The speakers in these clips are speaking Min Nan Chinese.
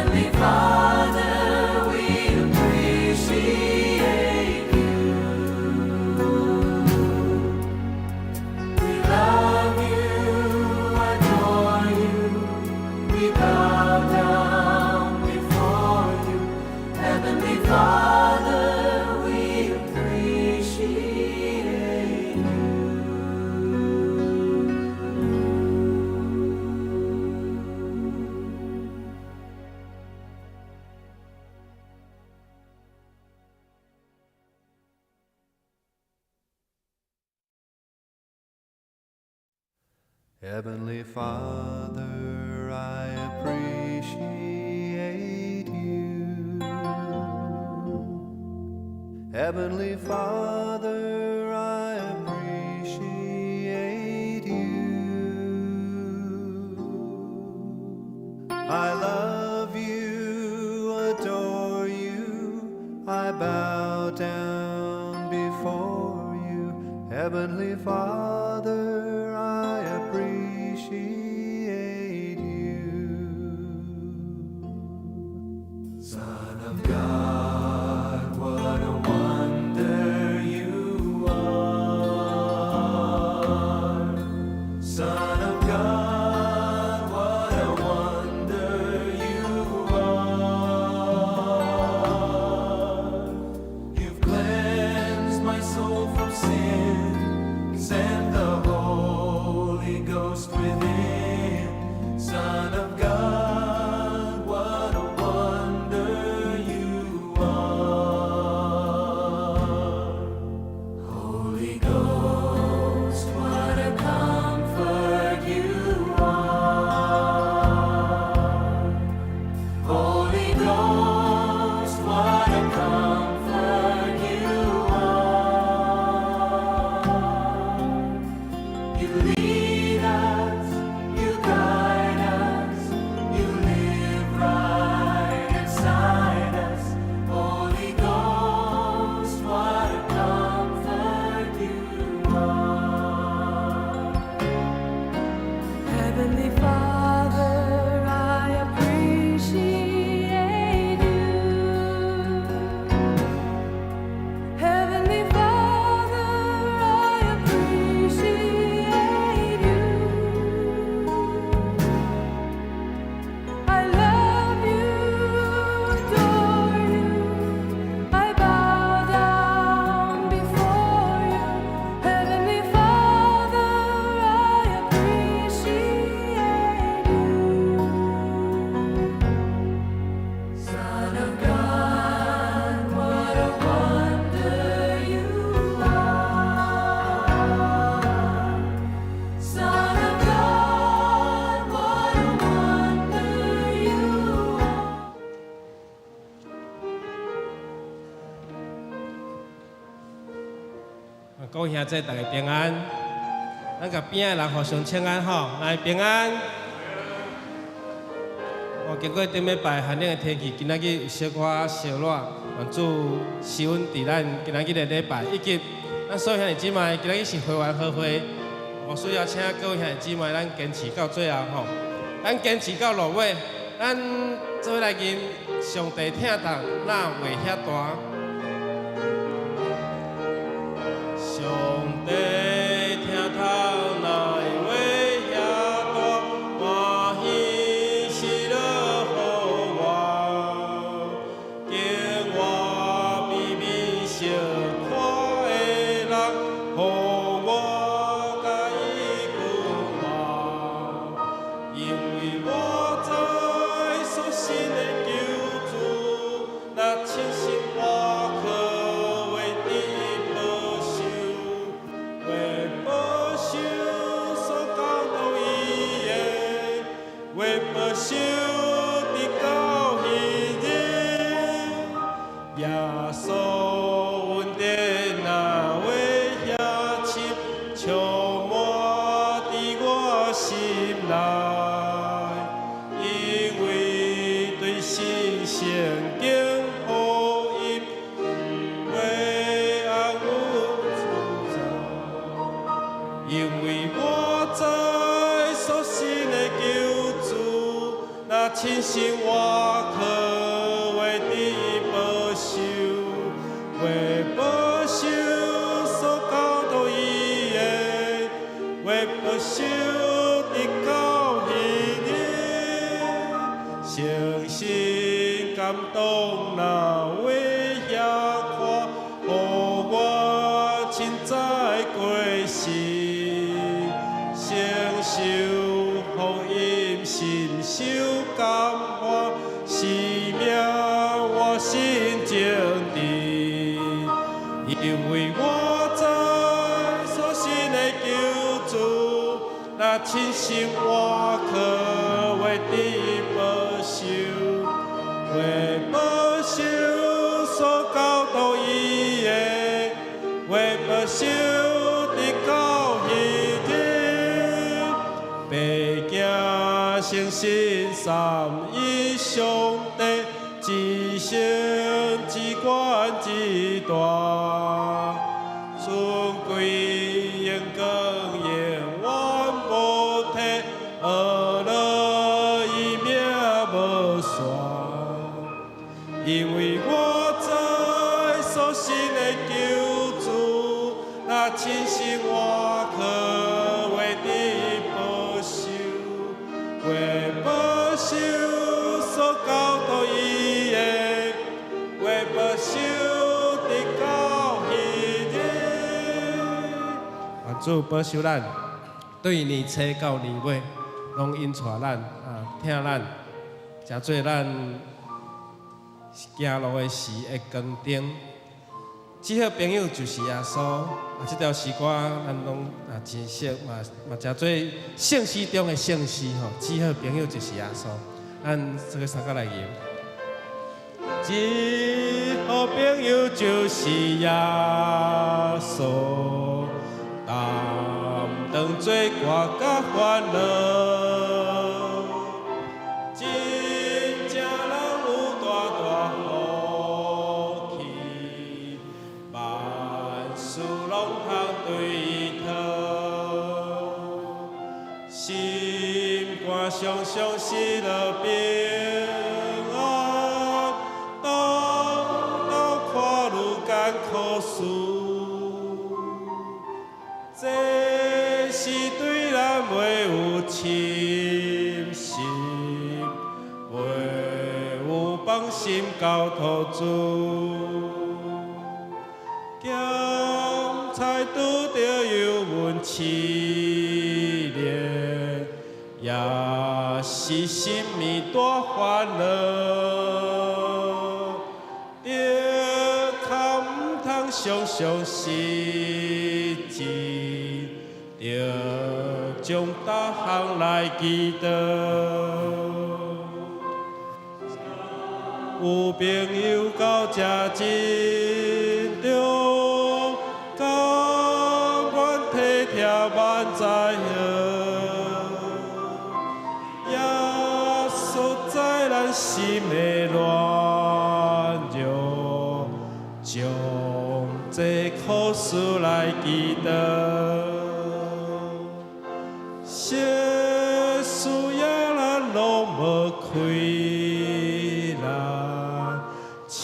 Heavenly Father, we appreciate you. We love you, adore you, we bow down before you. Heavenly Father, we appreciate you. Heavenly Father, I appreciate you. Heavenly Father, I appreciate you. I love you, adore you, I bow down before you. Heavenly Father, I appreciate you. Son of God, what a wonder you are. Son of God, what a wonder you are. You've cleansed my soul from sin, sent the Holy Ghost within. Son of God, what a wonder you are. Holy Ghost, what a comfort you are. Holy Ghost, what a comfort you are. You lead us, you guide us, you live right inside us. Holy Ghost, what a comfort you are. Heavenly Father, I appreciate you. Heavenly Father, I appreciate you. I love you, adore you. I bow down before you. Heavenly Father, I appreciate you. Son of God, what a wonder you are. Son of God, what a wonder you are. 各位兄弟，大家平安。咱共邊仔的人互相請安吼，來平安。哦，經過頂禮拜寒冷的天氣，今仔日有小可燒熱，願主施恩佇咱今仔日的禮拜，以及咱所有兄弟姊妹，今仔日是會員和會，牧師邀請各位兄弟姊妹，咱堅持到最後吼，咱堅持到落尾，咱做伙來吟上帝疼痛，哪會遐大？上帝疼痛哪會遐大？歡喜喜樂予我，叫我比面相看的人，予我共伊久活。因為我知所信的救主，若親身我可為得保守，為保守所交託伊的，為保守直到彼日。耶穌恩典哪會遐深，充滿佇我心內。因為對新聖經福音，為安有自在。因為我知所信的救主，若親身活活可為的保守，為保守所交託伊的，為保守直到彼日，誠心感動若為遐看，予我凊知過時，承受福音，深受感化，生命活新正直。因為我知所信的救主，若親身活可為的保守，為保守所交託伊的，為保守直到彼日，白行誠信三一上帝，至聖至懸至大，尊貴榮光永遠無退，學樂伊命無煞。因為我知所信的救主，若親身活可為的保守，為保守所交託伊的，為保守直到彼日。願主保守咱，對年初到年尾，攏引帶咱啊，疼咱，成做咱行路的時的光燈。至好朋友就是耶穌啊！這條詩歌咱攏啊真熟，嘛嘛誠做聖詩中的聖詩吼。至好朋友就是耶穌，咱這個三個來吟。至好朋友就是耶穌，擔當罪過佮煩惱，真正人有大大福氣，萬事攏通對伊討，心肝常常喜樂平安，當當看愈艱苦事，這是對咱袂有侵蝕，袂有放心交託主。鹹菜拄著油溫試煉，也是心暝大煩惱。著較毋通常常失志，著將逐項來祈禱。有朋友到這真中，甘願體貼萬災好。耶穌知咱心的軟弱，將這苦事來祈禱。世事也咱攏無虧難，親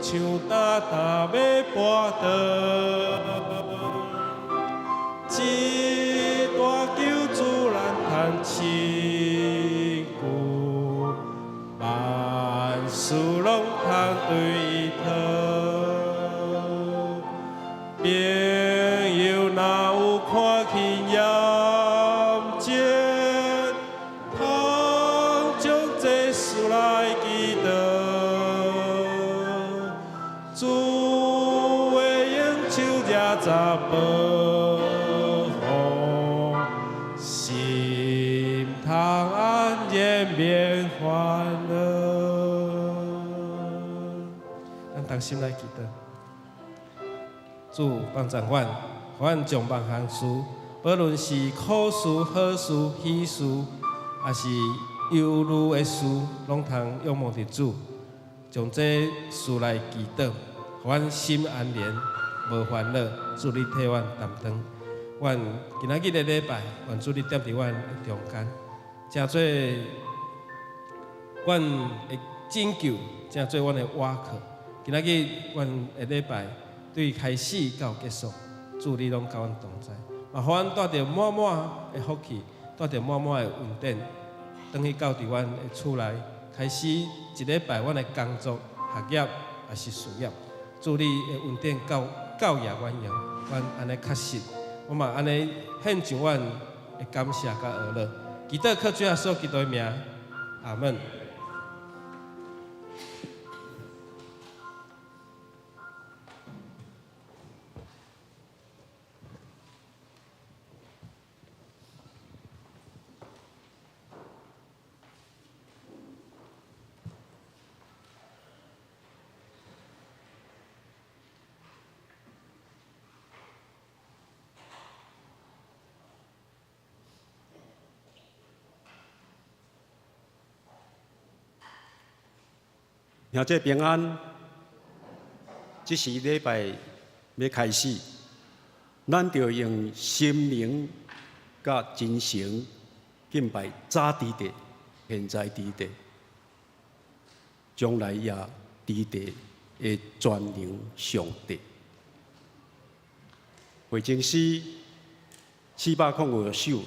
像擔擔欲跋倒。這大救主咱通親舊，萬事攏通對伊討。朋友若有看見驗證，通將這事來祈禱。主的用手遮濟保護，心通安然免煩惱。咱同心來祈禱。主幫助阮，予阮將萬項事，無論是苦事、好事、喜事，抑是憂慮的事，攏通仰望佇主，將這事來祈禱，予阮心安然，無煩惱。主你替阮擔當，阮今仔日的禮拜，願主你踮佇阮的中間，成做阮的拯救，成做阮的倚靠。今仔日阮的禮拜對開始到結束，主你攏佮阮同在，嘛予阮帶著滿滿的福氣，帶著滿滿的恩典，轉去到佇阮的厝內，開始一禮拜阮的工作、學業抑是事業。主你的恩典夠夠額阮用，阮按呢確實，我嘛按呢獻上阮的感謝佮呵咾。祈禱靠主耶穌基督的名，阿門。兄弟平安，這是禮拜欲開始，咱著用心靈佮真誠敬拜早佇地、現在佇地、將來也佇地的全能上帝。回程詩405首，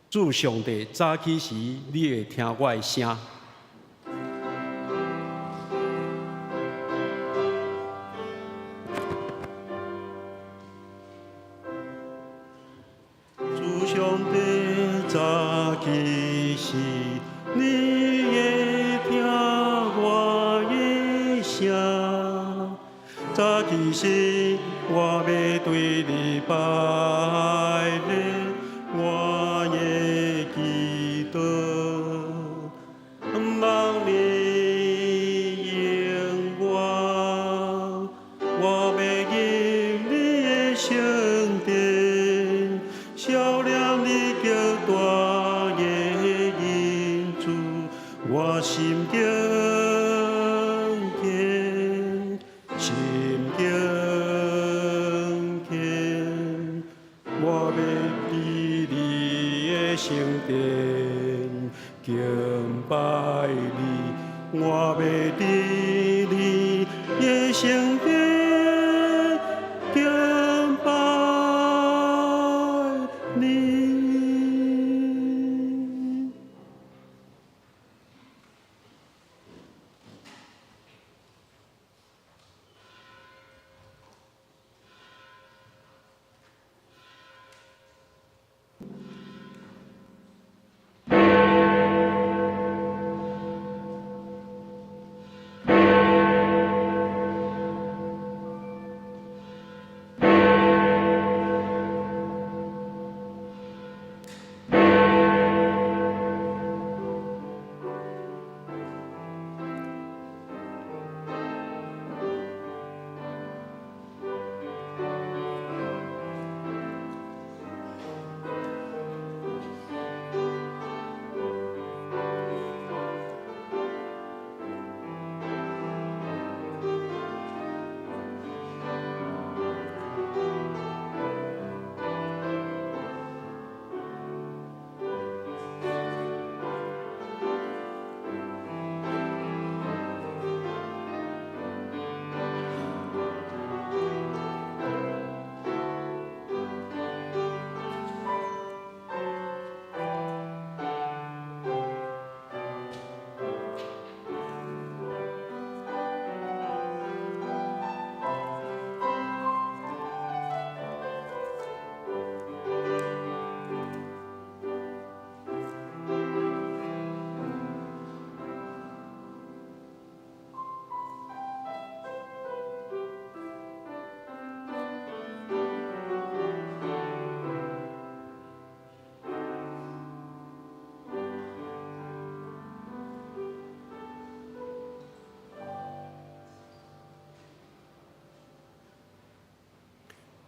主上帝早起時，你會聽我的聲。主上帝早起時，你會聽我的聲。早起時，我欲對你拜禮，我的祈禱，望你應我，我欲入你的聖殿，數念你極大的恩慈，我心敬虔，心敬虔，我欲佇你的聖殿敬拜你，我欲佇你的聖殿敬拜你。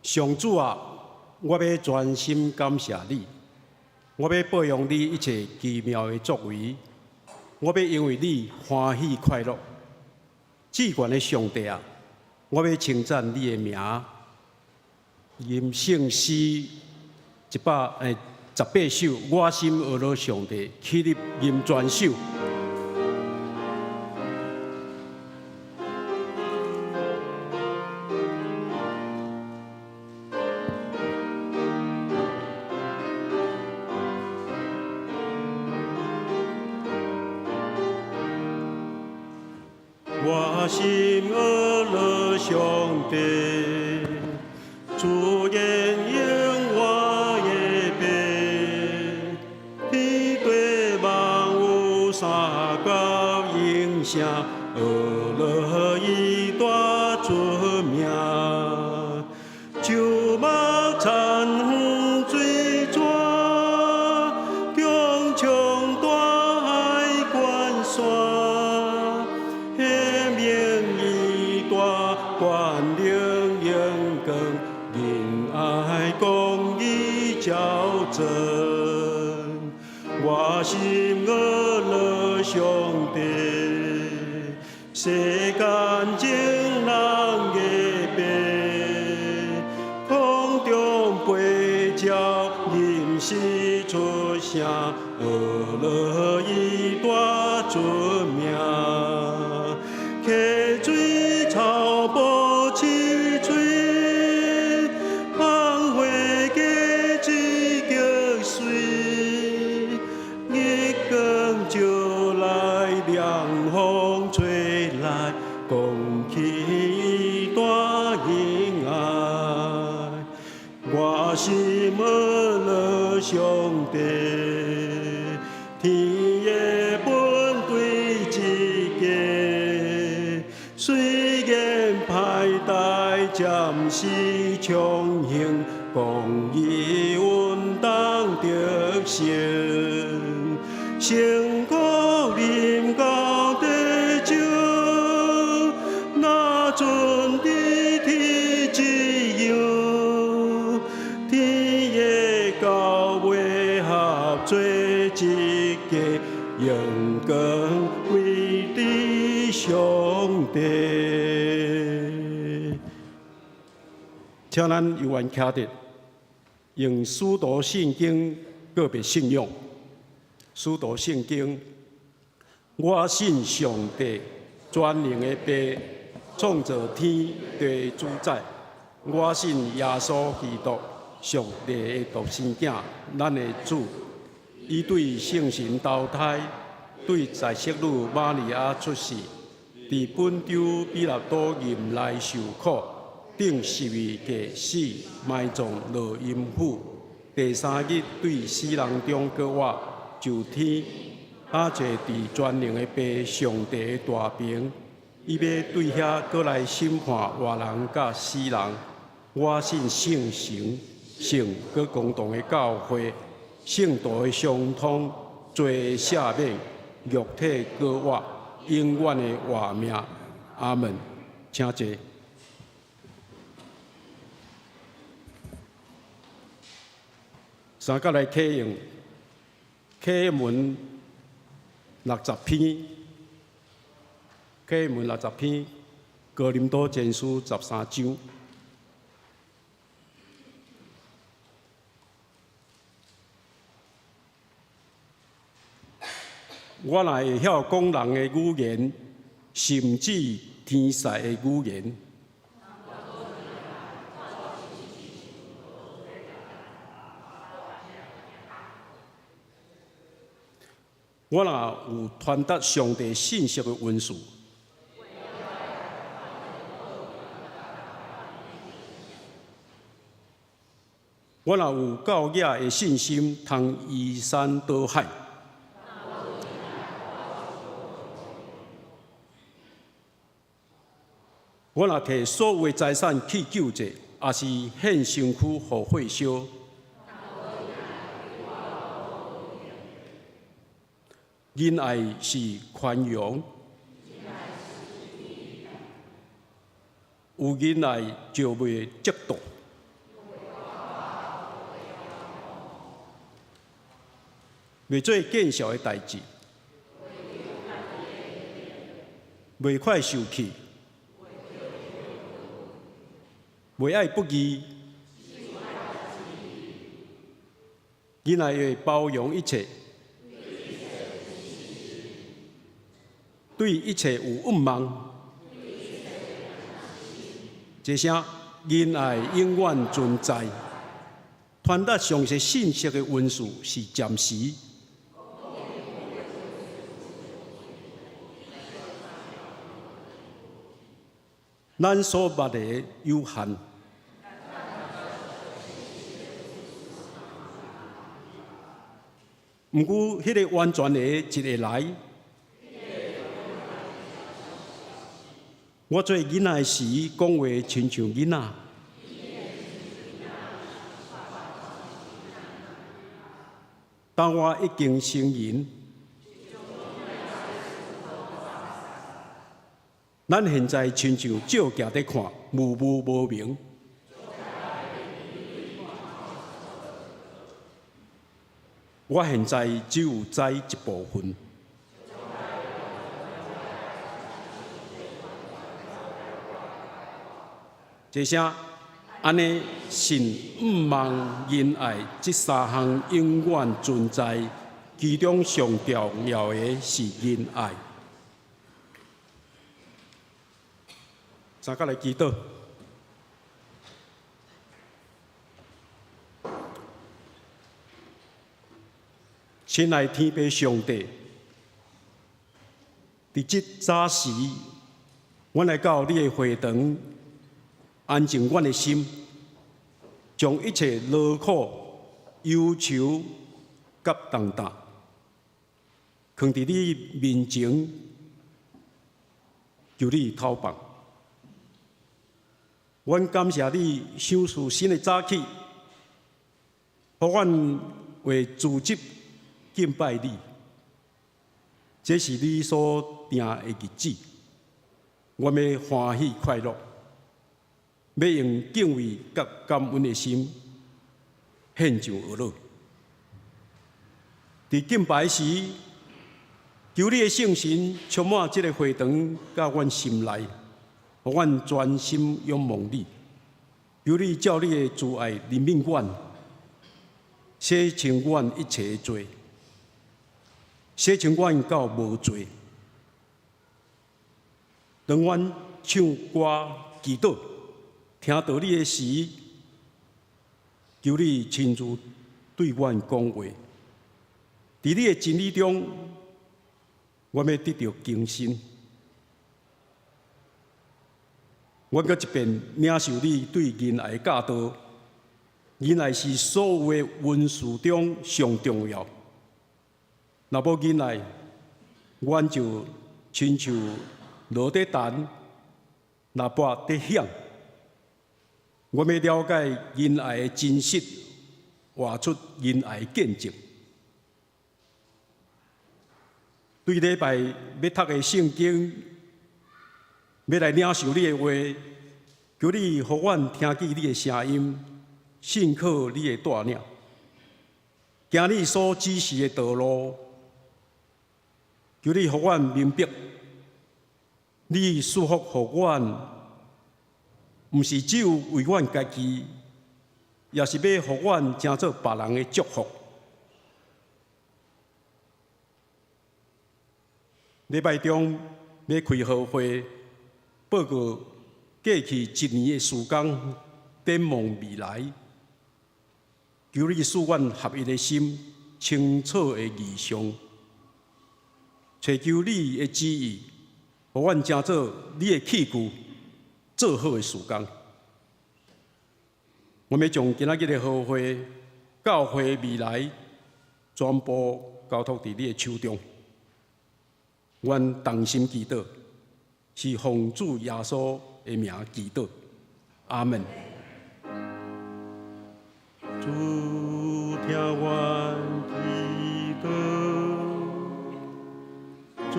上主啊，我欲全心感謝你，我欲報揚你一切奇妙的作為，我欲因為你歡喜快樂。至懸的上帝啊，我欲稱讚你的名。吟聖詩118首，我心呵咾上帝，起立吟全首。我心阿樂上帝，主言應我的爸，天地萬有三角應聲，阿樂伊大出名。樹木田園水泉，強衝大海關山，顯明伊大權能榮光，仁愛公義照真。我心阿樂上帝，世間眾人的爸，空中飛鳥吟詩出聲，阿樂伊大出名。溪水草木青翠，芳花果子極水，日光照來，涼風吹來，講起伊大仁愛。我心阿樂上帝，天的本對一家，雖然歹代暫時暢行，公義穩當得成。成功臨到地上，若陣佇天一樣，天的教會合做一家，榮光歸佇上帝。請咱有緣徛佇，用使徒信經告白信仰。使徒信經，我信上帝全能的父，創造天地主宰。我信耶穌基督，上帝的獨生囝，咱的主。伊對聖神投胎，對在聖女瑪利亞出世，佇本丟彼拉多任內受苦，釘十字架死，埋葬落陰府。第三日對死人中閣活，上天，啊坐佇全能的父上帝的大爿，伊欲對遐閣來審判活人佮死人。我信聖神、聖閣公同的教會，聖徒的相通，罪赦免，肉體閣活，永遠的活命。阿門。請坐。三角來啟用啟文六十篇，啟文六十篇，哥林多前書13章。我若會曉講人的語言，甚至天使的語言，我若有傳達上帝信息的恩賜，我若有夠額的信心，通移山倒海，我若提所有的財產去救濟，抑是獻身軀予火燒，仁愛是寬容，有仁愛就袂嫉妒，袂做見笑的代誌，袂快受氣，袂愛不義，仁愛會包容一切，對一切有盼望。這聲仁愛永遠存在。傳達上述信息的恩賜是暫時。咱所捌的有限。毋過，彼个完全的一下來，我做囡仔時講話親像囡仔。當我已經成人，咱現在親像照鏡佇看，模糊無明。我現在只有知一部分。這聲按呢，信、望、仁愛這三項永遠存在，其中上重要的是仁愛。大家來祈禱。親愛天父上帝，佇這早時，阮來到你的會堂，安靜阮的心，將一切勞苦、憂愁佮重擔，囥佇你面前，求你透放。阮感謝你賞賜新的早起，予阮會組織敬拜你，這是你所定的日子，我欲歡喜快樂，欲用敬畏佮感恩的心獻上哀樂。佇敬拜時，求你的聖神充滿這个會堂佮阮心內，予阮專心仰望你。求你照你的慈愛憐憫阮，洗清阮一切的罪。洗清阮到無罪。當阮唱歌祈禱，聽到你的時，求你親自對阮講話。佇你的真理中，我欲得著更新。阮閣一遍領受你對仁愛的教導，仁愛是所有的恩賜中上重要。若無仁愛，阮就親像鑼佇彈，喇叭佇響。我欲了解仁愛的真實，活出仁愛的見證。對禮拜欲讀的聖經，欲來領受你的話，求你予阮聽見你的聲音，信靠你的帶領，行你所指示的道路。求你予阮明白，你賜福予阮，毋是只有為阮家己，也是欲予阮成做別人的祝福。禮拜中欲開好會，報告過去一年的事工，展望未來。求你賜阮合一的心，清楚的異象，揣求你的旨意，予阮成做你的器具，做好的事工。我欲將今仔日的好會、教會未來，全部交託佇你的手中。阮同心祈禱，是奉主耶穌的名祈禱，阿門。主聽阮祈禱，主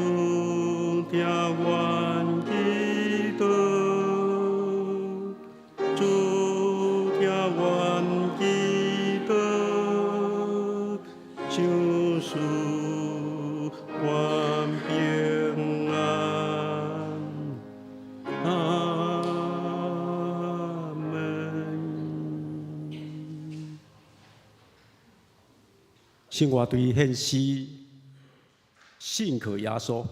聽阮祈禱，主聽阮祈禱，賞賜阮平安。阿門。生活對現實，信靠耶穌。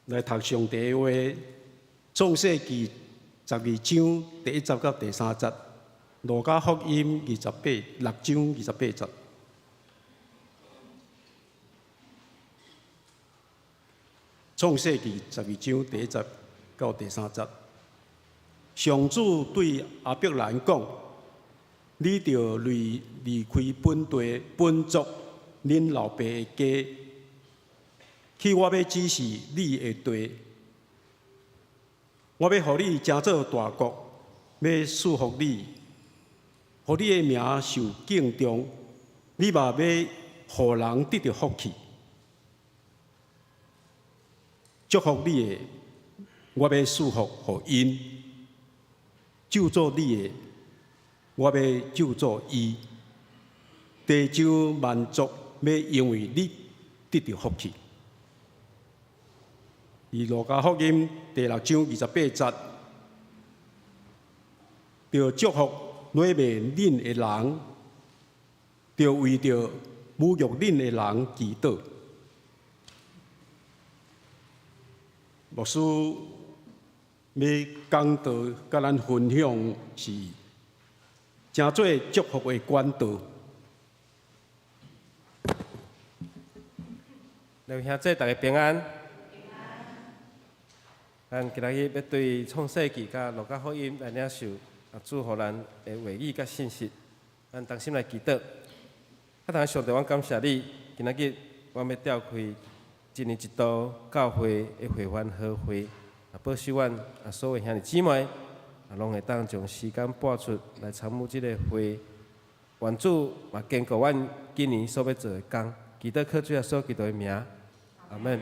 來讀上帝的話，創世記十二章第一節到第三節，路加福音二十八六章二十八節。創世記十二章第一節到第三節，上主對亞伯蘭講：你著離離開本地本族，恁老爸的家，去我欲指示你的地。我欲予你成做大國，欲賜福你，予你的名受敬重，你嘛欲予人得著福氣。祝福你的，我欲賜福予𪜶；咒詛你的，我欲咒詛伊。地上萬族欲因為你得著福氣。佇路加福音第六章二十八節，著祝福辱罵恁的人，著為著侮辱恁的人祈禱。牧師欲講道，佮咱分享是成做祝福的管道。兩位兄弟，大家平安。咱今仔日欲對創世記佮路加福音來領受啊主予咱的話語佮信息。咱同心來祈禱。啊，當上帝，阮感謝你，今仔日阮欲召開一年一度教會的會員和會，啊，保守阮啊所有兄弟姊妹啊，攏會當將時間撥出來參與這个會。願主嘛堅固阮今年所欲做的工，祈禱靠主耶穌基督的名，阿們。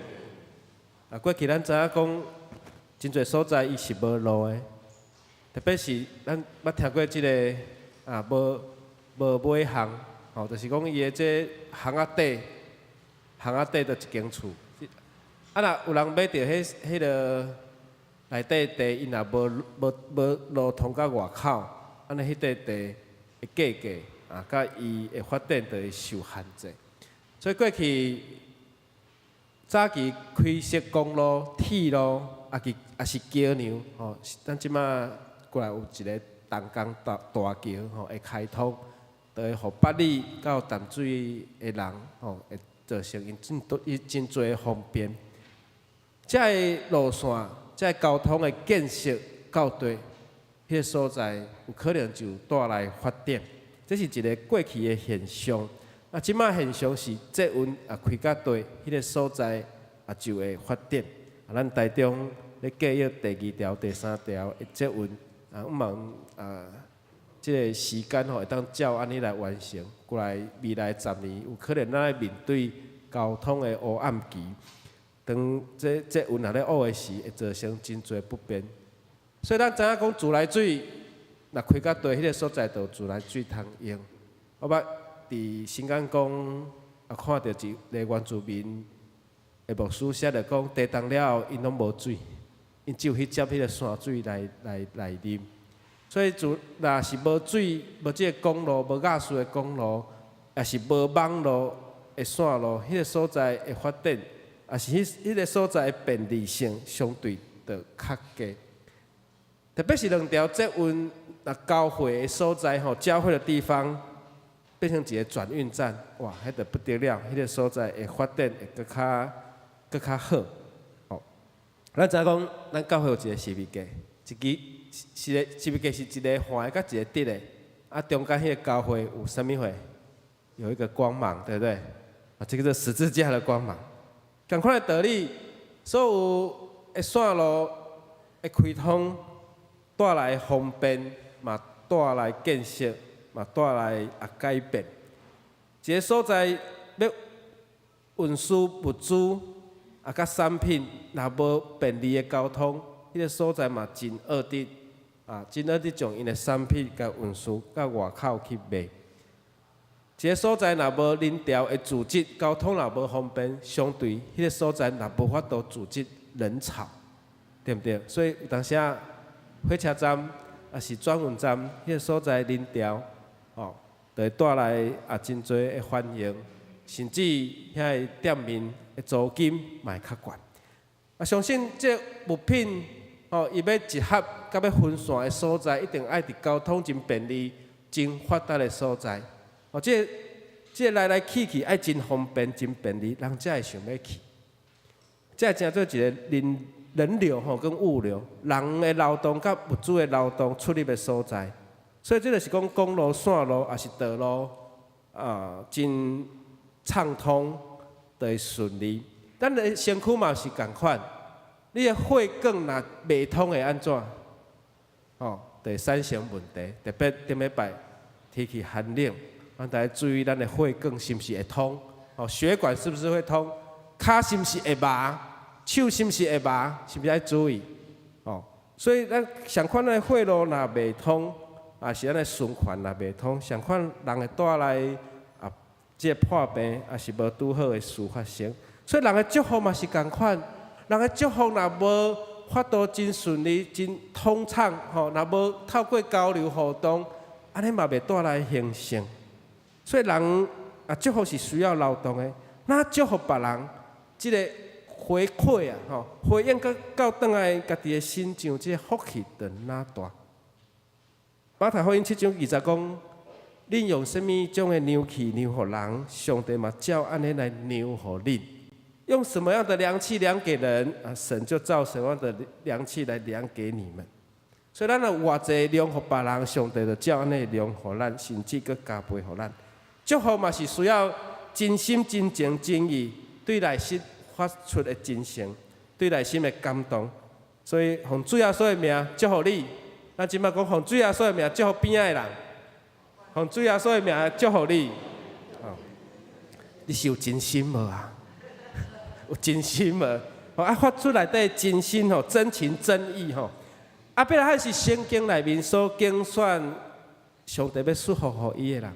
啊，過去咱知影講，真濟所在伊是無路的，特別是咱捌聽過這个啊，無無尾巷，吼，就是講伊的這巷仔底，巷仔底就一間厝。啊，若有人買著彼彼个內底地，伊若無無無路通到外口，按呢彼塊地的價格啊，佮伊的發展就會受限制。所以過去早期開設公路、鐵路，啊是抑是橋梁，吼，咱這馬過來有一个東江大大橋，吼，會開通，就會予八里到淡水的人，吼，會造成𪜶真多伊真濟的方便。這个路線，這个交通的建設到底，彼个所在有可能就帶來發展。這是一个過去的現象。啊，這馬現象是捷運啊開較對，彼个所在也就會發展。啊，咱台中咧計劃第二條、第三條的捷運，啊，毋茫啊，這个時間吼會當照按呢來完成。過來未來十年，有可能咱愛面對交通的黑暗期。當這捷運若咧挖的時，會造成真濟不便。所以咱知影講自來水，若開較對，彼个所在就有自來水通用。我捌佇新港講，啊看著一个原住民的牧師寫著講，地動了後，𪜶攏無水，𪜶只有去接彼个山水來來來啉。所以，自若是無水、無這个公路、無亞數的公路，抑是無網路的線路，彼个所在的發展，抑是彼彼个所在的便利性，相對就較低。特別是兩條捷運若交匯的所在吼，交匯的地方變成一个轉運站，哇，彼就不得了，彼个所在會發展會閣較閣較好。吼，咱知影講，咱教會有一个十字架，一支是個十字架是一个橫的佮一个直的，啊，中間彼个交匯有啥物貨？有一個光芒，對不對？啊，這个是十字架的光芒。仝款的道理，所有的線路的開通，帶來方便，嘛帶來建設，嘛帶來啊改變。一个所在欲運輸物資啊，佮產品，若無便利的交通，彼个所在嘛真惡得啊，真惡得將𪜶的產品共運輸到外口去賣。一个所在若無人潮的組織，交通若無方便，相對彼个所在若無法度組織人潮，對毋對？所以有當時啊，火車站抑是轉運站，彼个所在人潮，吼，就會帶來啊真濟的歡迎，甚至遐个店面的租金嘛會較懸。啊，相信這物品吼，伊欲集合佮欲分散的所在，一定愛佇交通真便利、真發達的所在。哦，這來來去去愛真方便、真便利，人才會想欲去。這成做一個人流吼跟物流，人的流動佮物資的流動出入的所在。所以這就是講公路、線路抑是道路啊，真暢通，就會順利。咱的身軀嘛是仝款，你的血管若袂通會按怎？吼，就會產生問題。特別頂禮拜天氣寒冷，咱著愛注意咱的血管是毋是會通？哦，血管是不是會通？跤是毋是會麻？手是毋是會麻？是毋是愛注意？哦，所以咱仝款的血路若袂通，抑是咱的循環若袂通，仝款人會帶來啊，這個破病抑是無拄好的事發生。所以人的祝福嘛是仝款，人的祝福若無法度真順利、真通暢，吼，若無透過交流互動，按呢嘛袂帶來興盛。所以人啊，祝福是需要勞動的。若祝福別人，這個回饋啊，吼，回應閣到轉來家己的身上，這個福氣就若大。馬太福音7章20講：恁用啥物種的量器量予人，上帝嘛照按呢來量予恁。用什麼樣的量器量給人，啊，神就照什麼樣的量器來量給你們。所以咱若偌濟量予別人，上帝就照按呢量予咱，甚至閣加倍予咱。祝福嘛是需要真心、真情、真意，對內心發出的真誠，對內心的感動。所以，奉主耶穌的名祝福你。咱這擺講奉主耶穌的名祝福邊仔的人，奉主耶穌的名祝福你。哦，你是有真心無啊？有真心無？啊，發出來的真心吼，真情真意吼。亞伯拉罕是聖經內面所揀選上帝欲賜福予伊的人，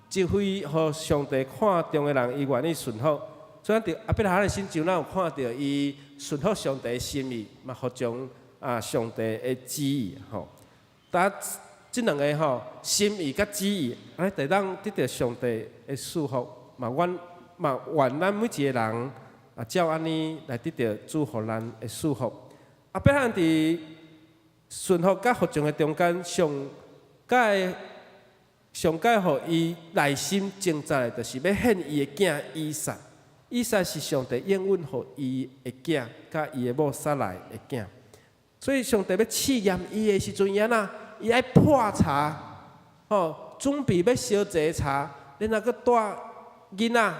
這位予上帝看重的人，伊願意順服。所以佇亞伯拉罕的身上，咱有看著伊順服上帝的心意，嘛服從啊上帝的旨意吼。但這兩个吼心意佮旨意，按呢就會當得著上帝的賜福，嘛阮嘛願咱每一个人啊，照按呢來得著主予咱的賜福。亞伯拉罕佇順服佮服從的中間，上蓋上蓋予伊內心掙扎的，就是欲獻伊的囝以撒。以撒是上帝應允予伊的囝，佮伊的某撒萊的囝。所以上帝欲試驗伊的時陣，伊按怎？伊愛破柴，吼，準備欲燒這柴，然後閣帶囡仔，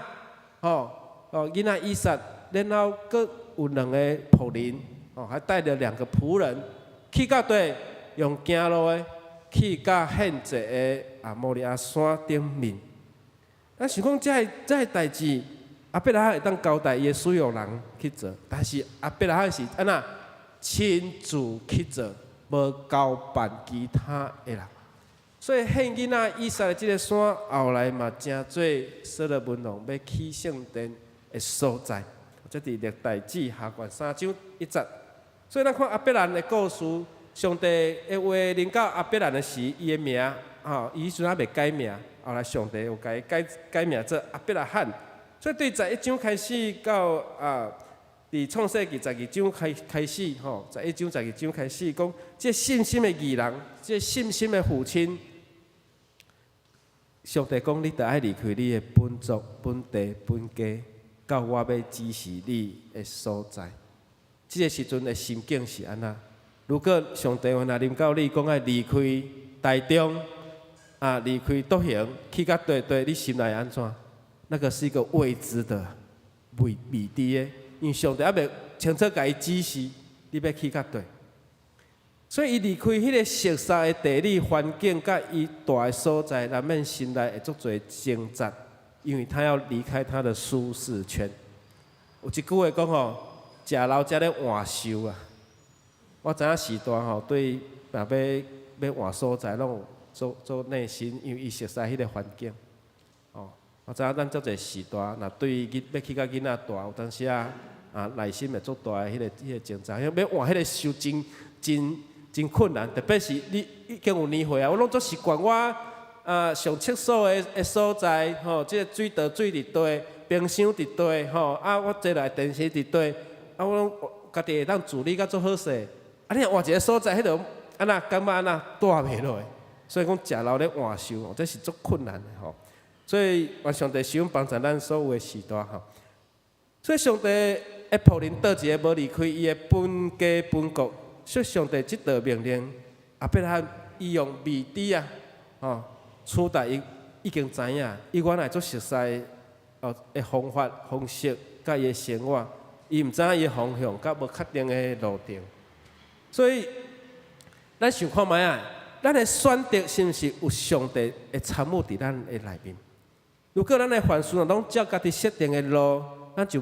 吼，哦，囡仔以撒，然後閣有兩个僕人，哦，還帶著兩個僕人，去到佗用行路的，去到獻祭的啊摩利亞山頂面。咱想講，這个代誌，亞伯拉罕會當交代伊的使用人去做，但是亞伯拉罕是按怎親自去做，無交辦其他的人。所以獻囡仔以撒的這个山，後來嘛成做所羅門王欲起聖殿的所在。這佇歷代志下卷3章1節。所以咱看亞伯蘭的故事，上帝的話臨到亞伯蘭的時，伊的名，吼，伊彼陣猶未改名，後來上帝有共伊改改名做亞伯拉罕。所以對11章開始到啊，佇創世記12章開始吼，11章12章開始講，這信心的義人，這信心的父親，上帝講你著愛離開你的本族、本地、本家，到我欲指示你的所在。這个時陣的心境是按怎？如果上帝話若臨到你，講愛離開台中，啊，離開獨行，去到佗佗，你心內按怎？那個是一個未知的、未知的，因為上帝猶未清楚共伊指示，你欲去到佗。所以伊離開彼个熟悉的地理環境，佮伊蹛的所在，難免心內會足濟掙扎，因為他要離開他的舒適圈。有一句話講吼，食老才咧換壽啊！我知影序大吼，對若欲換所在，攏有做做內心，因為伊熟悉彼个環境。哦，我知影咱足濟序大，若對囡欲去到囡仔大，有當時啊啊內心會足大的彼个掙扎，因為欲換彼个壽真真真困難，特別是你已經有年歲啊，我攏足習慣我啊上廁所的所在，吼，這个水道水佇佗，冰箱佇佗，吼，啊我坐來電視佇佗，啊我攏家己會當處理甲足好勢。啊，你若換一个所在，彼就按怎感覺按怎蹛袂落去。所以講食老咧換壽哦，這是足困難的吼。所以願上帝使用幫助咱所有的時代吼。所以上帝的僕人倒一个無離開伊的本家本國，所以上帝這道命令，亞伯拉罕伊用未知啊，吼，取代伊已經知影，伊原來足熟悉哦的方法方式，佮伊的生活，伊毋知影伊的方向，佮無確定的路程。所以，咱想看覓啊？咱的選擇是毋是有上帝的參與佇咱的內面？如果咱的凡事若攏照家己設定的路，咱就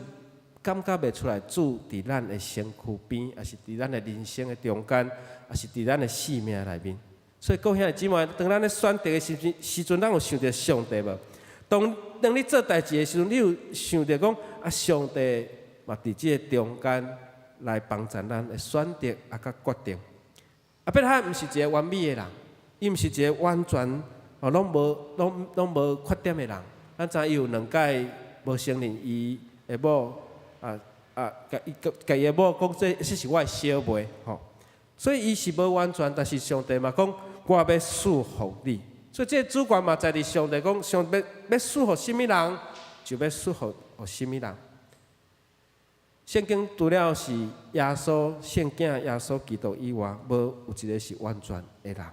感覺袂出來主佇咱的身軀邊，抑是佇咱的人生的中間，抑是佇咱的生命內面。所以各位兄弟姊妹，當咱咧選擇的時陣，時陣咱有想著上帝無？當當你做代誌的時陣，你有想著講啊，上帝嘛佇這个中間來幫助咱的選擇啊，佮決定。亞伯拉罕毋是一个完美的人，伊毋是一个完全哦攏無攏攏無缺點的人。咱知伊有兩擺無承認伊的某啊啊，共伊共伊的某講這這是我的小妹吼，所以伊是無完全，但是上帝嘛講我欲賜福你，所以這个主權嘛在佇上帝講，上帝欲賜予啥物人，就欲賜予予啥物人。聖經除了是耶穌聖子耶穌基督以外，無有一个是完全的人。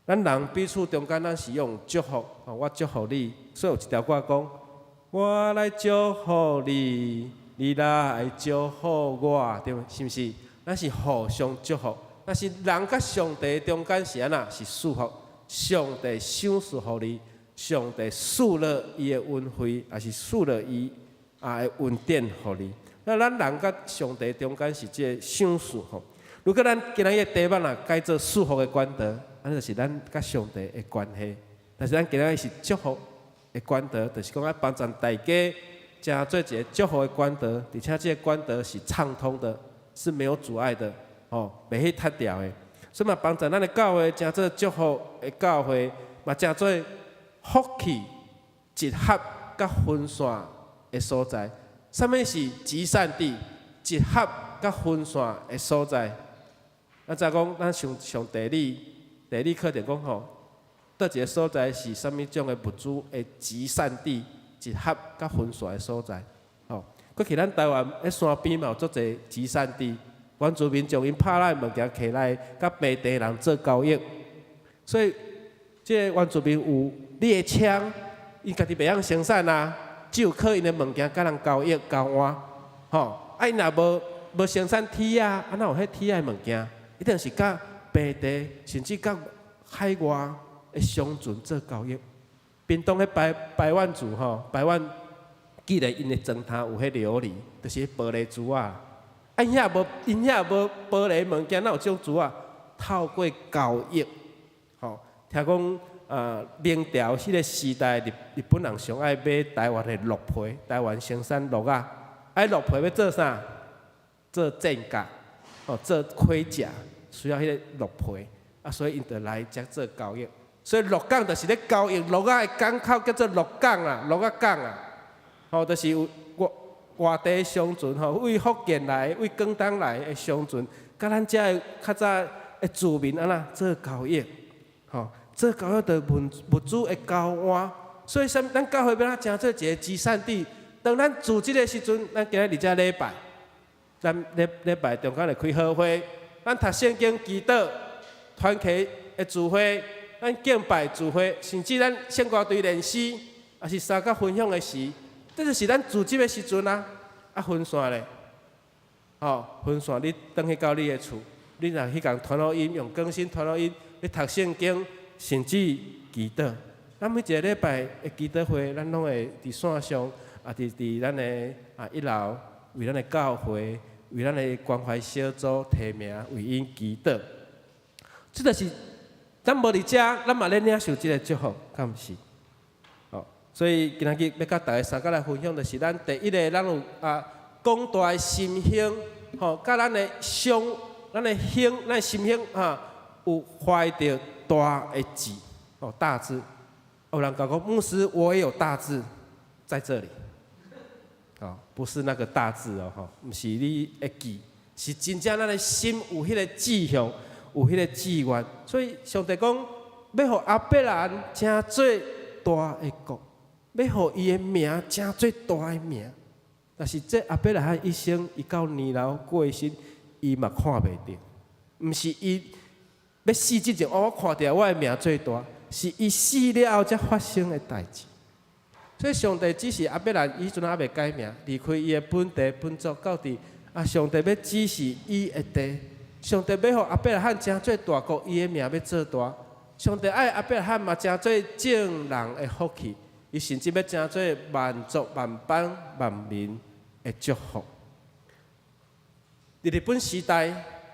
咱人彼此中間，咱是用祝福，我祝福你。所以有一條歌講：我來祝福你，你來祝福我，對無？是毋是？咱是互相祝福。但是人佮上帝中間是按怎？是賜福。上帝賞賜予你，上帝賜落伊的恩惠，抑是賜落伊啊的恩典予你。那咱人佮上帝中間是這个賞賜吼。如果咱今仔日題目若改做賜福的管道，按呢就是咱佮上帝的關係。但是咱今仔日是祝福的管道，就是講愛幫助大家，成做一个祝福的管道，而且這个管道是暢通的，是沒有阻礙的，吼，袂去窒掉的。所以嘛，幫助咱的教會成做祝福的教會，嘛成做福氣集合佮分散的所在。啥物是集散地？集合佮分散的所在。咱知講，咱上上地理地理課程講吼，佗一个所在是啥物種的物資的集散地、集合佮分散的所在。吼，過去咱台灣佇山邊嘛有足濟集散地，原住民將𪜶拍爛的物件提來，佮平地人做交易。所以，這个原住民有獵槍，𪜶家己袂曉生產啊，只有靠𪜶的物件佮人交易交換。吼，啊，𪜶若無無生產鐵仔，啊，哪有彼鐵仔的物件？一定是佮平地，甚至佮海外的商船做交易。屏東彼排排灣族吼，排灣記得𪜶的磚頭有彼琉璃，就是彼玻璃珠仔。啊，𪜶遐無，𪜶遐無玻璃物件，哪有這種珠仔？透過交易，吼，聽講啊，明朝彼个時代，日日本人上愛買台灣的鹿皮，台灣生產鹿仔，啊，鹿皮欲做啥？做戰甲，哦，做盔甲，需要彼个鹿皮，啊，所以𪜶就來遮做交易。所以鹿港就是咧交易鹿仔的港口，叫做鹿港啊，鹿仔港啊，吼，就是有外外地商船吼，對福建來、對廣東來的商船，佮咱遮的較早的住民按怎做交易，吼，做交易就物物資的交換。所以，啥咱教會欲按怎成做一个集散地？當咱組織的時陣，咱今仔佇遮禮拜，咱禮禮拜中間會開好會，咱讀聖經、祈禱、團契的聚會，咱敬拜聚會，甚至咱聖歌隊練詩，抑是相佮分享的時，這就是咱組織的時陣啊！啊，分散咧，吼，分散你轉去到你的厝，你若去共傳福音，用更新傳福音，你讀聖經，甚至祈禱。咱每一个禮拜的祈禱會，咱攏會佇線上，啊，佇佇咱的啊一樓，為咱的教會，為咱的關懷小組提名，為𪜶祈禱。這就是咱無佇遮，咱嘛咧領受這个祝福，敢毋是？哦，所以今仔日欲佮大家相佮來分享，就是咱第一个，咱有啊廣大的心胸，吼，佮咱的胸，咱的胸，咱的心胸啊，有懷著大的志，哦，大志。有人講講牧師，我也有大志，在這裡。哦，不是那個大志哦，吼，毋是你會記，是真正咱的心有彼個志向，有彼個志願。所以上帝講，欲予亞伯蘭成做大的國，欲予伊的名成做大的名。但是這亞伯拉罕一生，伊到年老過身，伊嘛看袂著。毋是伊欲死之前，哦，我看著我的名做大，是伊死了後才發生的代誌。所以上帝指示亞伯蘭，伊彼陣猶未改名，離開伊的本地本族，到佇啊，上帝欲指示伊的地，上帝欲予亞伯拉罕成做大國，伊的名欲做大。上帝愛亞伯拉罕嘛，成做眾人的福氣，伊甚至欲成做萬族萬邦萬民的祝福。佇日本時代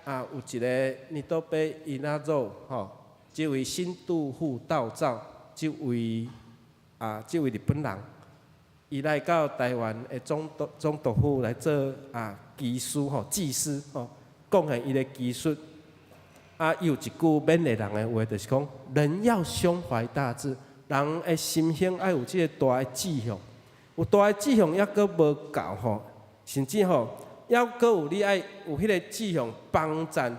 啊，有一个新渡戸稲造吼，這位新渡戶道造，這位日本人，伊來到台灣的總督府來做技師吼，技師吼，貢獻伊的技術。啊，伊有一句勉勵人的話，就是講人要胸懷大志，人的心胸愛有這个大的志向，有大的志向抑閣無夠吼，甚至吼，抑閣有你愛有彼个志向幫贊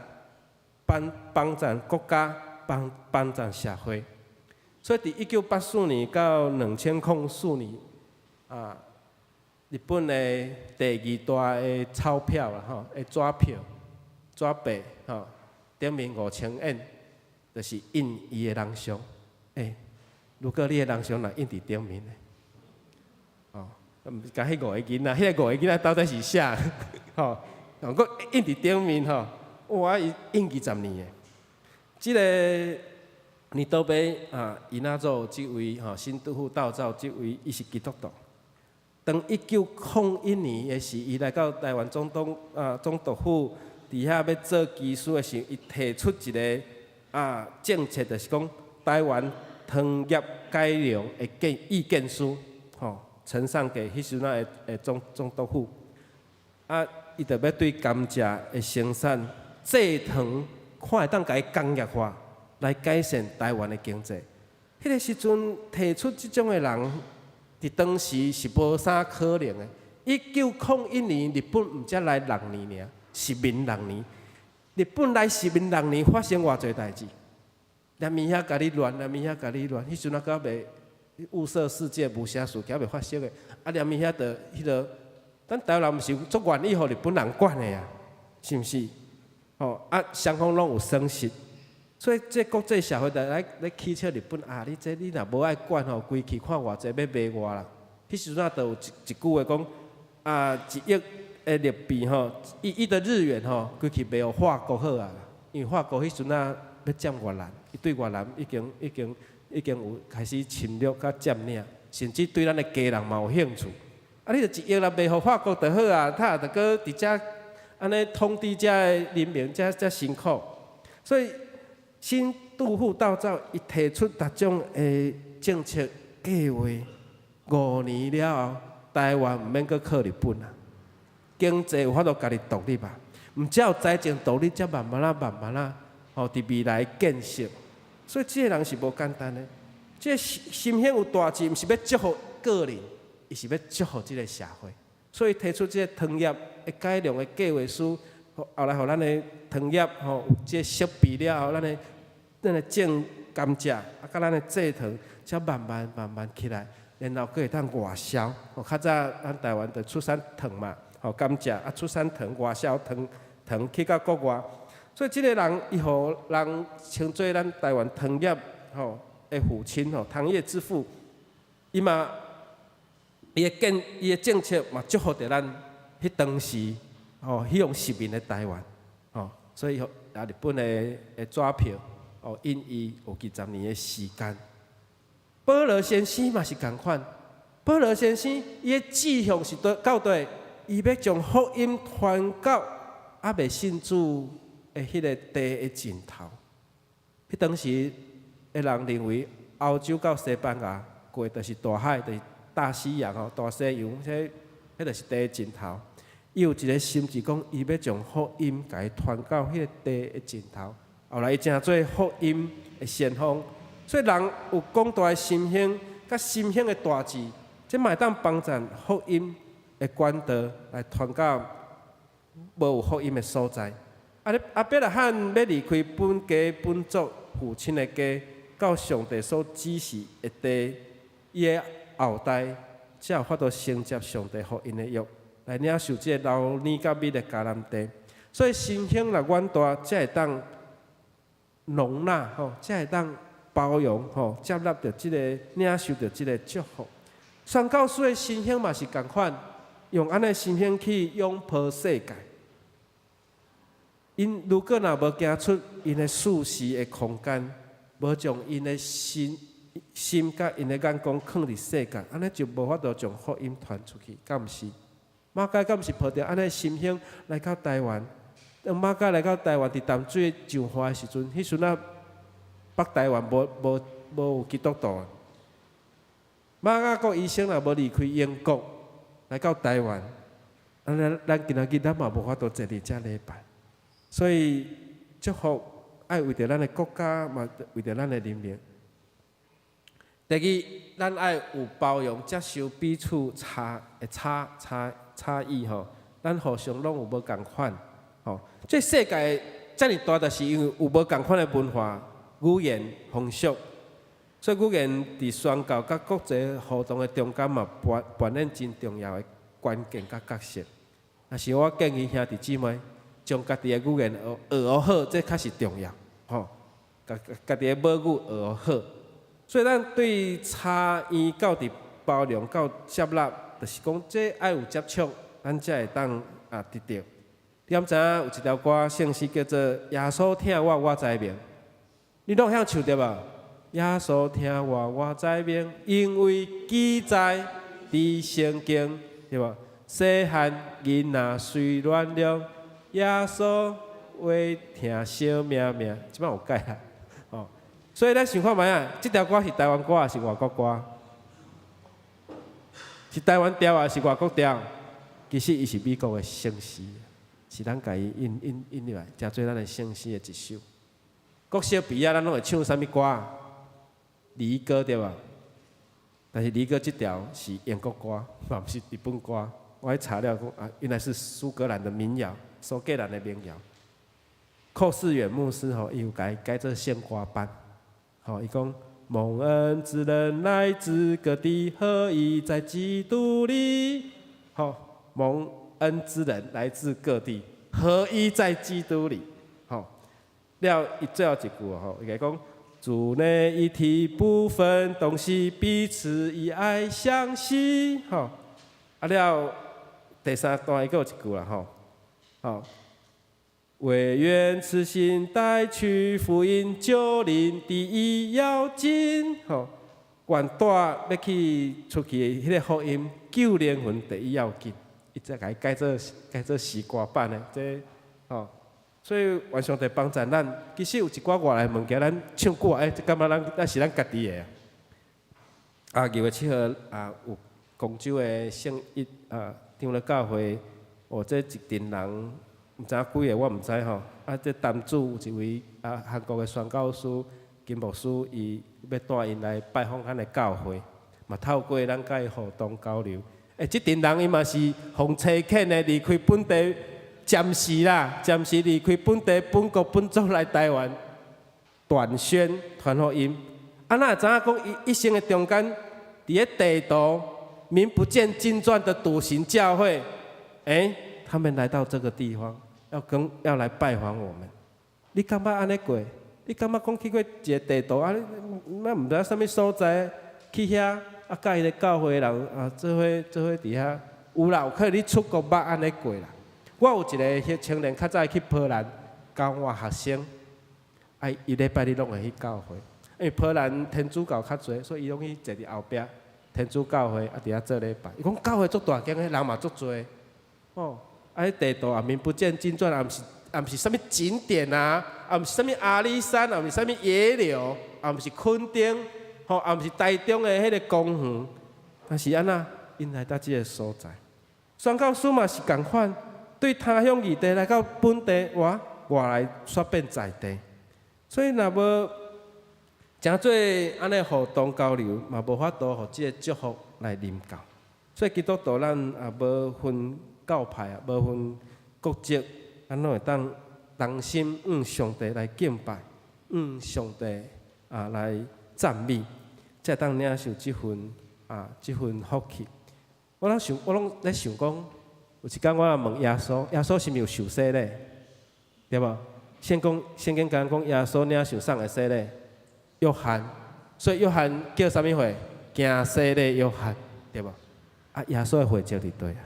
幫幫贊國家，幫幫贊社會。所以佇1984年到2004年，日本的第二大的鈔票啦吼，的紙票、紙幣吼，頂面5000円，就是印伊的人像。欸，如果你的人像若印佇頂面咧，哦，毋是共彼五个囡仔，彼个五个囡仔到底是啥？吼，閣印佇頂面吼，哇！伊印20年的，這个新渡戸稲造這位吼，新渡戶道造這位，伊是基督徒。當1901年的時，伊來到台灣總督府佇遐欲做技師的時，伊提出一个政策，就是講台灣糖業改良的建意見書，吼，呈上給彼時陣的總督府。啊，伊就欲對甘蔗的生產製糖，看會當共伊工業化，來改善台灣的經濟。彼个時陣提出這種的人，佇當時是無啥可能的。1901年，日本毋才來六年爾，殖民六年。日本來殖民六年，發生偌濟代誌？連物遐共你亂，連物遐共你亂。彼陣猶閣未霧社事件，無啥事件未發生的。啊，連物遐就彼个，咱台灣人毋是足願意予日本人管的啊，是毋是？吼啊，雙方攏有損失，所以這國際社會就來來起笑日本啊！你這你若無愛管吼，規氣看偌濟欲賣偌啦。彼時陣就有一句話講啊，1億的日幣吼，1億的日元吼，規氣賣予法國好啊。因為法國彼時陣啊欲佔越南，伊對越南已經有開始侵略佮佔領，甚至對咱的家人嘛有興趣。啊，你就1億來賣予法國就好啊，他也著閣佇遮按呢統治遮的人民，遮遮辛苦。所以新渡戶道造伊提出逐種的政策計劃，5年了後，台灣毋免閣靠日本啊，經濟有法度家己獨立啊。毋只有財政獨立，才慢慢仔、慢慢仔，吼，佇未來建設。所以這个人是無簡單的。這个心胸有大志，毋是欲祝福個人，伊是欲祝福這个社會。所以提出這个糖業的改良的計劃書，後來予咱的糖業吼有這个設備了後，咱的種甘蔗，啊，佮咱的製糖，才慢慢慢慢起來，然後閣會當外銷。吼，較早咱台灣就出產糖嘛，吼甘蔗啊出產糖外銷糖糖去到國外。所以這个人伊予人稱做咱台灣糖業吼的父親吼，糖業之父。伊嘛，伊的政策嘛祝福著咱彼當時吼彼種殖民的台灣，吼，所以啊日本的紙票哦印伊有20年的時間。保羅先生嘛是仝款，保羅先生伊的志向是佗到底，伊欲將福音傳到猶未信主的彼个地的盡頭。彼當時的人認為歐洲到西班牙過就是大海，就是大西洋吼，大西洋，彼就是地的盡頭。伊有一个心志，講伊欲將福音共伊傳到彼个地的盡頭。後來伊成做福音的先鋒。所以人有廣大的心胸，佮心胸的大志，這嘛會當幫贊福音的管道來傳到無有福音的所在。啊，你亞伯拉罕欲離開本家本族父親的家，到上帝所指示的地，伊的後代才有法度承接上帝予𪜶的約，來領受這个流奶佮蜜的迦南地。所以心胸若遠大，才會當容納吼，才會當包容吼，接納著這个領受著這个祝福。宣教師的心胸嘛是仝款，用按呢心胸去擁抱世界。𪜶如果若無行出𪜶的舒適的空間，無將𪜶的心心佮𪜶的眼光囥佇世界，按呢就無法度將福音傳出去，敢毋是？馬偕敢毋是抱著按呢心胸來到台灣？當馬偕來到台灣，佇淡水上華的時陣，彼陣仔北台灣無無無有基督徒。瑪雅各醫生若無離開英國來到台灣，按呢咱今仔日咱嘛無法度坐佇遮禮拜。所以祝福愛為著咱的國家，嘛為著咱的人民。第二，咱愛有包容，接受彼此差的差差差異吼，咱互相攏有無仝款吼。這世界遮爾大，就是因為有無仝款的文化、語言、風俗，所以語言佇宣教佮國際互動的中間嘛，扮扮演真重要的關鍵佮角色。但是我建議兄弟姊妹，將家己的語言學學好，這較是重要吼。家家己的母語學好，所以咱對差異到佇包容到接納，就是講這愛有接觸，咱才會當啊得著。你敢知影有一條歌聖詩叫做《耶穌疼我，我知明》，你攏曉唱對無？耶穌疼我，我知明，因為記載佇聖經，對無？細漢囡仔隨亂量，耶穌話疼惜命命，這擺有改啦，哦。所以咱想看覓啊？這條歌是台灣歌抑是外國歌？是台灣調抑是外國調？其實伊是美國的聖詩，是咱共伊引引引入來，成做咱的聖詩的一首。國小畢業，咱攏會唱啥物歌？離歌對無？但是離歌這條是英國歌，嘛毋是日本歌。我去查了講啊，原來是蘇格蘭的民謠，蘇格蘭的民謠。寇世遠牧師吼，伊有共伊改做聖歌版。吼，伊講蒙恩之人來自各地，合一在基督裡。吼，蒙恩之人來自各地，合一在基督裡。吼，了伊最後一句吼，伊講主內一體不分東西，彼此以愛相繫。吼，啊了第三段伊閣有一句啦吼，吼。惟願此心帶去福音，救靈第一要緊。吼，願帶欲去出去的彼个福音，救靈魂第一要緊。伊才共伊改做改做詩歌版的，這吼。所以願上帝幫助咱。其實有一寡外來物件，咱唱久啊，欸，這感覺咱咱是咱家己的。啊，2月7號啊，有光州的聖一啊長老教會，哦，這一陣人。毋知影幾个，我毋知吼。啊，這擔主有一位啊，韓國的宣教師金牧師，伊欲帶𪜶來拜訪咱的教會，嘛透過咱佮伊互動交流。欸，這陣人伊嘛是予差遣的，離開本地暫時啦，暫時離開本地本國本族來台灣傳宣傳福音。啊，哪會知影講伊一生的中間，佇咧地圖名不見經傳的篤行教會，欸，他們來到這個地方。要跟要來拜訪我們，你感覺按呢過？你感覺講去過一个地圖啊？咱毋知啥物所在，去遐啊，佮彼个教會的人啊，做伙做伙佇遐有啦，有可能你出國捌按呢過啦。我有一个彼青年較早去波蘭交換學生，啊，伊禮拜日攏會去教會，因為波蘭天主教較濟，所以伊攏去坐佇後壁天主教會啊，佇遐做禮拜。伊講教會足大間，彼人嘛足濟，哦。啊！彼地圖也名不見經傳，也毋是也毋是啥物景點啊，也毋是啥物阿里山，也毋是啥物野柳，也毋是墾丁，吼，也毋是台中的彼个公園。但是按怎，𪜶來到這个所在，宣教師嘛是仝款，對他鄉異地來到本地，哇，外來煞變在地。所以若無誠做按呢互動交流，嘛無法度予這个祝福來臨到。所以基督徒咱也無分教派啊，無分國籍，咱攏會當同心向上帝來敬拜，向上帝啊來讚美，才會當領受這份福氣。我攏想，我攏咧想講，有一工我來問耶穌，耶穌是毋是有受洗禮？對無？聖講聖經講講耶穌領受啥人的洗禮？約翰，所以約翰叫啥物會？行洗禮約翰，對無？啊，耶穌的會籍佇佗啊？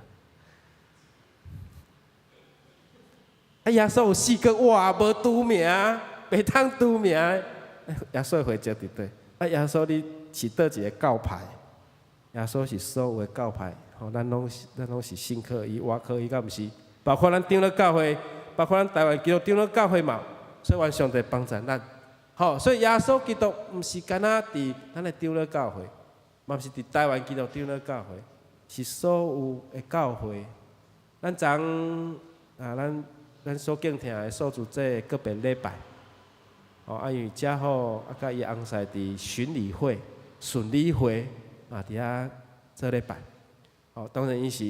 啊，耶穌有四個哇，無除名，袂當除名。耶穌的會籍佇佗？啊，耶穌你是佗一个教派？耶穌是所有的教派，吼，咱攏是信靠伊，倚靠伊，敢毋是？包括咱長老教會，包括咱台灣基督長老教會嘛，所以願上帝幫助咱。吼，所以耶穌基督毋是干焦佇咱的長老教會，嘛毋是佇台灣基督長老教會，是所有的教會。咱昨啊，咱所敬聽的數字這個別禮拜，吼，啊，因為正好啊，佮伊翁婿佇巡禮會、巡禮會啊，佇遐做禮拜。吼，當然伊是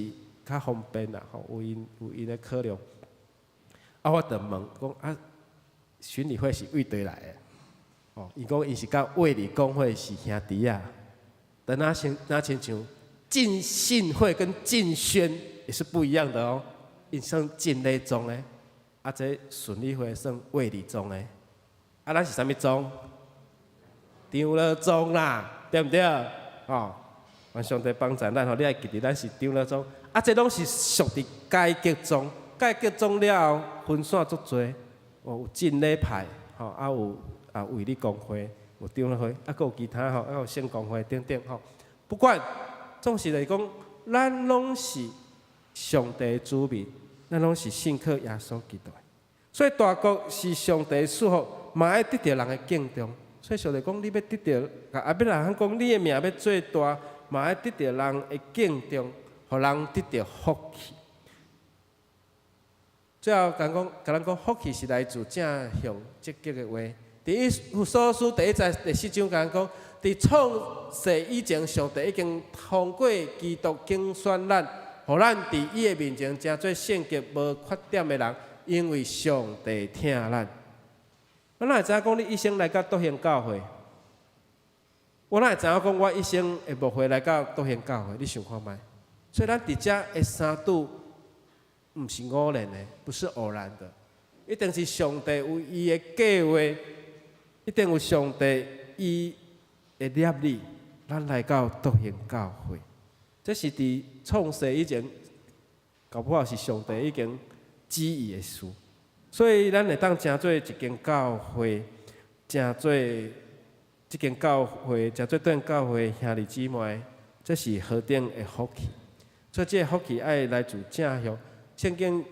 較方便啦，吼，有𪜶的考量。啊，我就問講啊，巡禮會是為佗來的？哦，伊講伊是佮衛理公會是兄弟仔，但若像若親像浸信會跟浸宣也是不一樣的哦。𪜶算浸禮宗的，啊，這巡禮會算衛理宗的。啊，咱是啥物宗？長老宗啦，對毋對？哦，願上帝幫助咱吼，你愛記得咱是長老宗。啊，這攏是屬佇改革宗，改革宗了後分散足濟，哦，有浸禮派，吼，啊有啊衛理公會，有長老會，啊，閣有其他吼，啊有聖公會等等吼。不管，總是來講，咱攏是上帝子民，咱攏是信靠耶穌基督的。所以大國是上帝賜福，嘛愛得著人的敬重。所以上帝講，你欲得著，亞伯拉罕講，你的名欲做大，嘛愛得著人的敬重，予人得著福氣。最後，共講，共咱講，福氣是來自正向積極的話。佇以弗所書第一節第四章共咱講，佇創世以前，上帝已經通過基督揀選咱，予咱佇伊的面前成做聖潔無缺點的人，因為上帝疼咱。我哪會知影講你一生來到篤興教會？我哪會知影講我一生會牧會來到篤興教會？你想看覓？所以咱佇遮會相拄，毋是偶然的，不是偶然的，一定是上帝有伊的計劃，一定有上帝伊的立意，咱來到篤興教會。這是佇創世以前，搞不好是上帝已經旨意的事。所以咱會當成做一間教會，成做這間教會，成做篤興教會兄弟姊妹，這是何等的福氣！所以這個福氣愛來自正向。聖經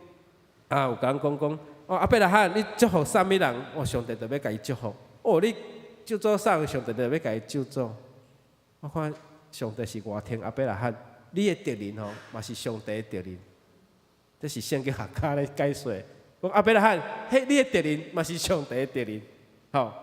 啊有共講講，哦，亞伯拉罕，你祝福啥物人，哦，上帝就欲共伊祝福。哦，你咒詛啥，上帝就欲共伊咒詛。我看上帝是偌疼亞伯拉罕，你的敵人吼，嘛是上帝的敵人。這是聖經學家咧解說。講亞伯拉罕，彼你的敵人嘛是上帝的敵人，吼。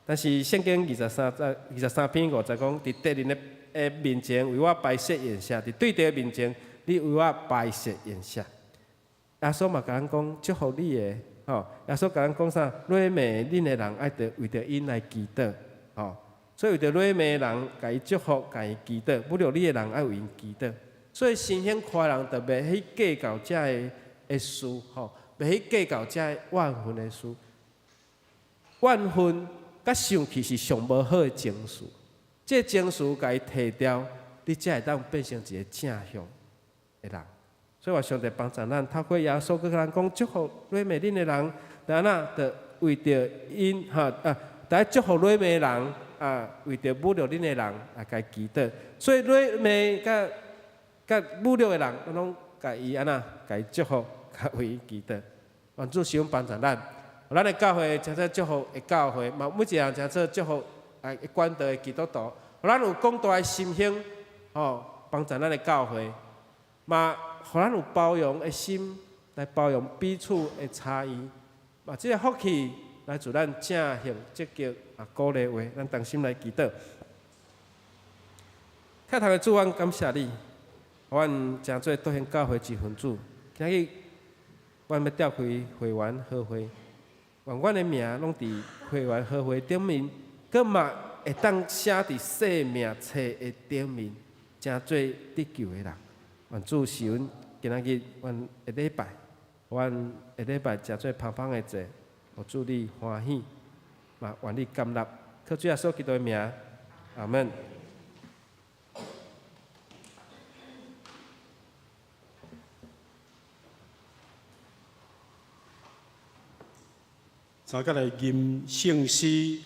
但是聖經23節23篇5節講，佇敵人的面前為我擺設筵席，佇對敵的面前，你為我擺設筵席。耶穌嘛共咱講祝福你的，吼。耶穌共咱講啥？辱罵恁的人愛著為著𪜶來祈禱，吼。所以為著辱罵的人，共伊祝福，共伊祈禱；侮辱你的人，愛為𪜶祈禱。所以心胸寬的人，就袂去計較遮的事，吼。袂去計較遮怨恨的事，怨恨佮生氣是上無好的情緒。這個情緒共伊提掉，你才會當變成一個正向的人。所以願上帝幫助咱，透過耶穌閣共咱講祝福辱罵恁的人，但若就為著𪜶吼啊，愛祝福辱罵的人啊，為著侮辱恁的人來共伊祈禱。所以辱罵佮佮侮辱的人，咱攏共伊按怎，共伊祝福，共為伊祈禱。願主賜福幫助咱，咱的教會成做祝福的教會，嘛每一個人成做祝福啊管道的基督徒，予咱有廣大的心胸，吼，幫助咱的教會，嘛，予咱有包容的心來包容彼此的差異，嘛，這個福氣來自咱正向積極啊鼓勵話，咱同心來祈禱。天父的主，阮感謝你，阮成做德興教會一份子。今日，阮欲召開會員和會，願阮的名攏佇會員和會頂面，閣嘛會當寫佇生命冊的頂面，成做得救的人。願主賜阮今仔日阮的禮拜，阮的禮拜成做芳芳的祭，予主你歡喜，嘛願你甘納。靠主耶穌基督的名，阿門。三個來吟聖詩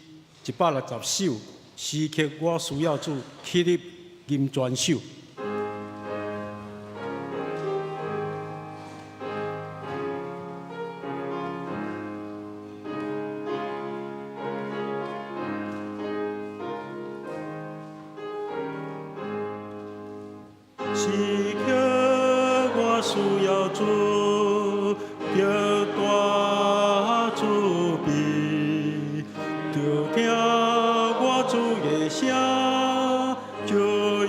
160首，時刻我需要主，起立吟全首。時刻我需要主，得大慈悲，著聽我主的聲，就會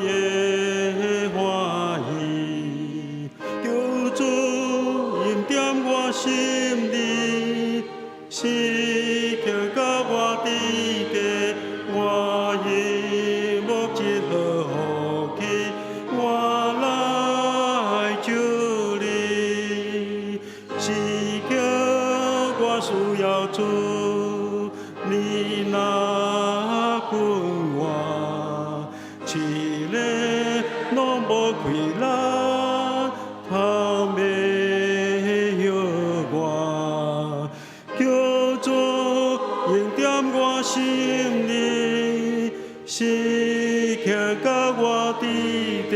歡喜。求主恩典我心裡，時刻佮我佇家，我希望這好福氣，我來求你。時刻我需要主，你若管我，試煉攏無氣力，通袂曉我。求主恩典我心裡，時刻佮我佇家，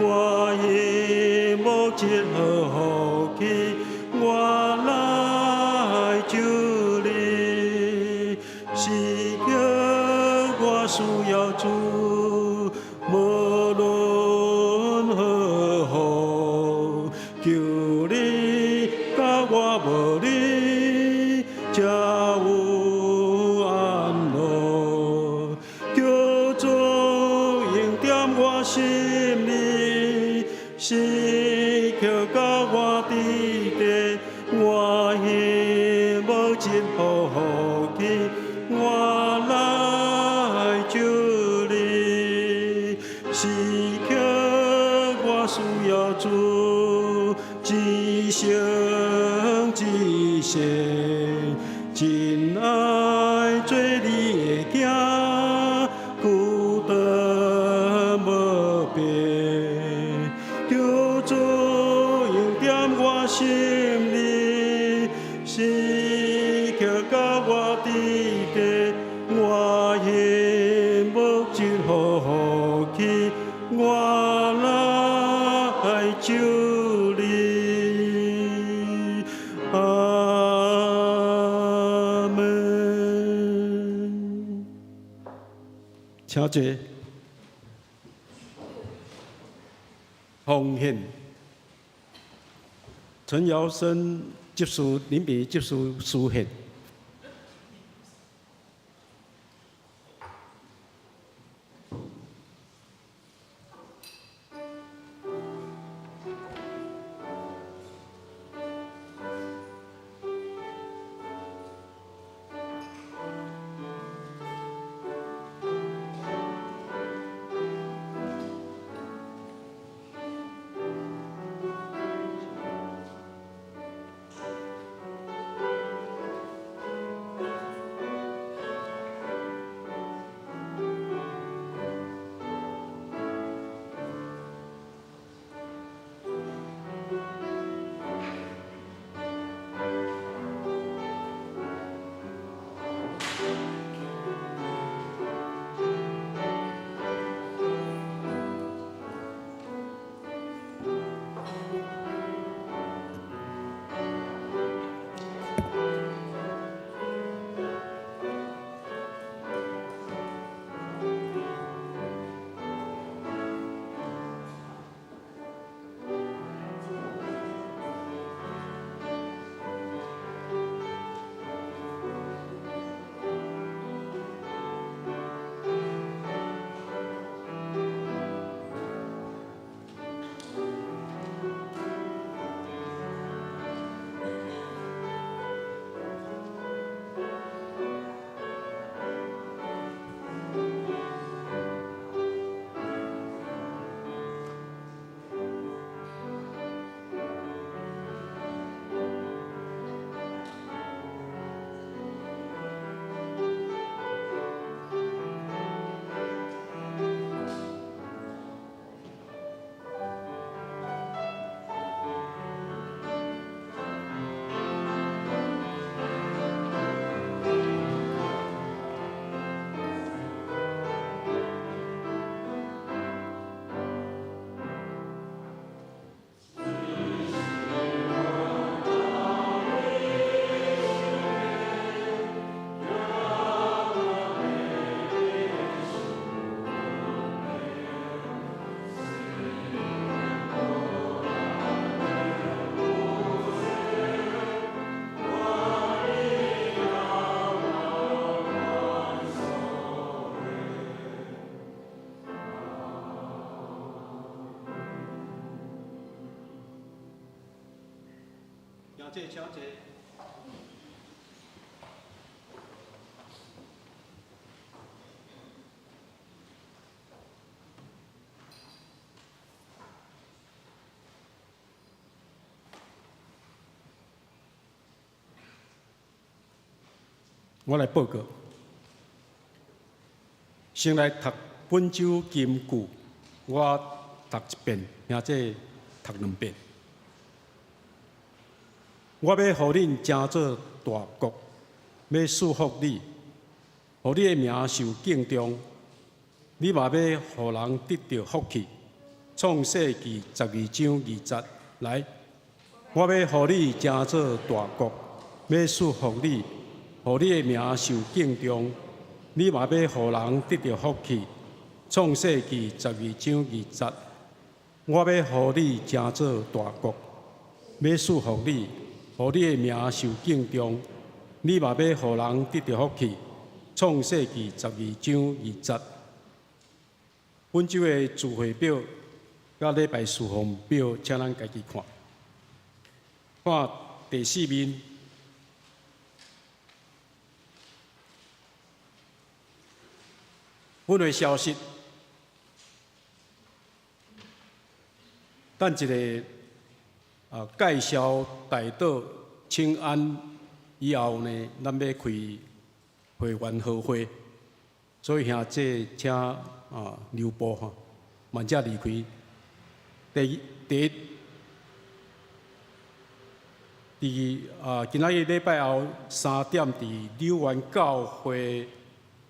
我希望這好福氣，我來求你。時刻我需要主，無論何方，求你佮我無離，才有安樂。求主恩典我心裡，時刻佮我佇家，我希望這好福氣，我來求你。時刻我需要主，一生一世，真愛做你的囝，孤單無變。求主恩典我心裡，時刻佮我佇家，我希望這好福氣，我來求你。阿門。請坐。奉獻。陳堯生執事林比執事書獻。兄弟請坐。我來報告，先來讀本週金句，我讀一遍，兄弟讀兩遍。我欲予恁成做大國，欲賜福你，予你的名受敬重。你嘛欲予人得著福氣。創世記十二章二節，來，我欲予你成做大國，欲賜福你，予你的名受敬重。你嘛欲予人得著福氣。創世記十二章二節，我欲予你成做大國，欲賜福你，予你的名受敬重。你嘛欲予人得著福氣。創世記十二章二節。本週的聚會表佮禮拜事奉表，請咱家己看。看第四面，本會消息，等一下啊，介紹代禱請安以後呢，咱欲開會員和會，所以兄弟請啊留步吼，慢才離開。第一，佇啊今仔日禮拜後3點，佇柳園教會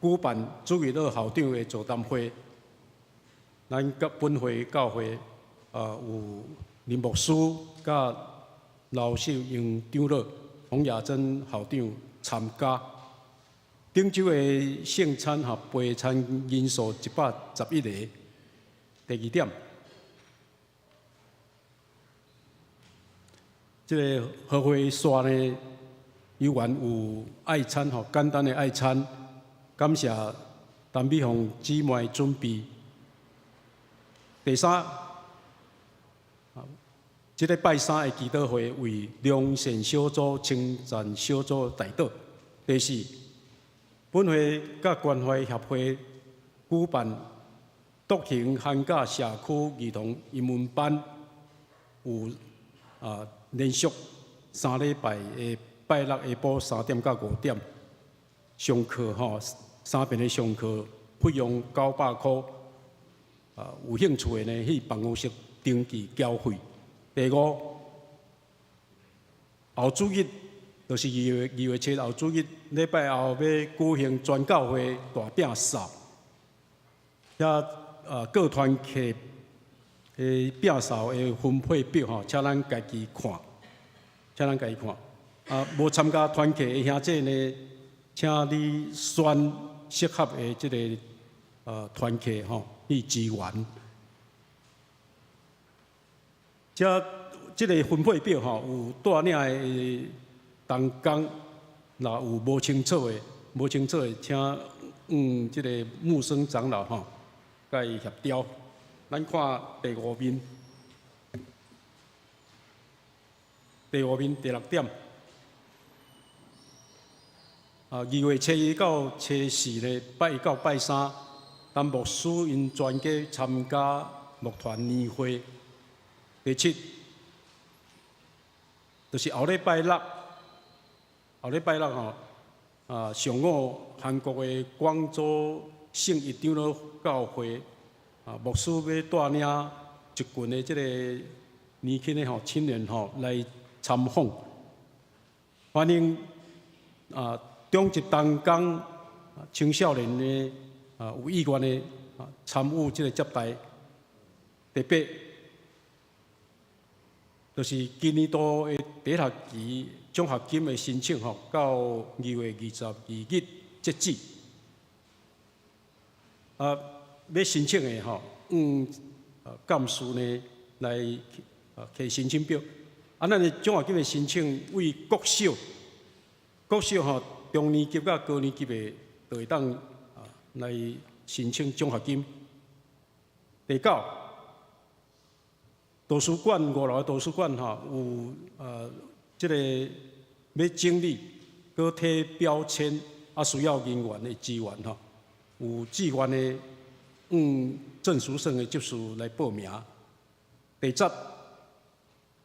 舉辦朱義樂校長的座談會。咱佮本會教會啊有林牧師佮劉秀英長老、洪雅珍校長參加。頂週的聖餐和陪餐人數111個。第二點，這个和會煞呢，猶原有愛餐吼，簡單的愛餐，感謝陳美鳳姊妹準備。第三，這个拜三的祈禱會為良善小組、稱讚小組代禱。第四，本會佮關懷協會舉辦獨行寒假社區兒童英文班，有啊連續3禮拜的拜六下晡3點到5點上課吼，三遍的上課費用900箍。啊，有興趣的呢，去辦公室登記繳費。第五，後主日就是2月7後主日禮拜後欲舉行全教會大餅掃，遐啊各團契的餅掃的分配表吼，請咱家己看，請咱家己看。啊，無參加團契的兄弟呢，請你選適合的這个團契吼去支援。這這个分配表吼，有帶領的同工，若有無清楚的，無清楚的，請這个牧師長老吼，共伊協調。咱看第五面，第五面第六點。啊，2月7日到初四呢，拜一到拜三，陳牧師𪜶全家參加牧團年會。第七，就是後禮拜六，後禮拜六吼，啊，上午韓國的光州聖一長老教會，啊，牧師欲帶領一群的這个年輕的吼青年吼來參訪，歡迎啊，中職同工青少年的啊有意願的啊參與這个接待。第八，就是今年度的第一學期獎學金的申請吼，到2月22日截止。啊，欲申請的吼，幹事呢來提申請表。啊，咱的獎學金的申請為國小，國小吼中年級佮高年級的，就會當啊來申請獎學金。第九，圖書館五樓的圖書館吼有這个欲整理、閣貼標籤，啊需要人員的支援吼，有志願的，向鄭淑勝的執事來報名。第十，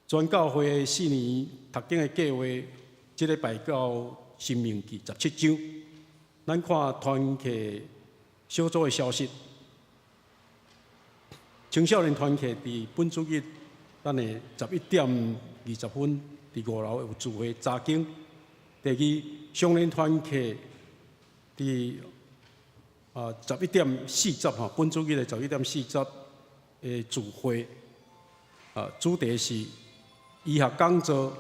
全教會的四年讀經的計劃，這禮拜到申命記17章。咱看團契小組的消息，青少年團契佇本主日，咱的11點20分，佇五樓有聚會查經。第二，少年團契佇11點40吼，本主日的十一點四十的聚會，主題是醫學講座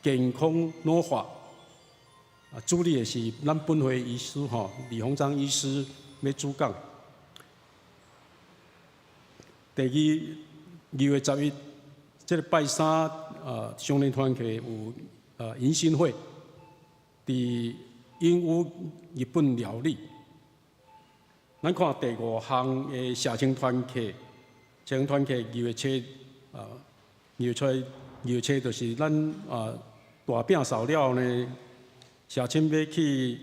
健康腦化。主理的是咱本會醫師吼，李鴻章醫師欲主講。第二，2月11，這个拜三少年團契有迎新會，佇鸚鵡日本料理。咱看第五項的社青團契，社青團契二月七，二月七就是咱大餅掃了後呢，社青欲去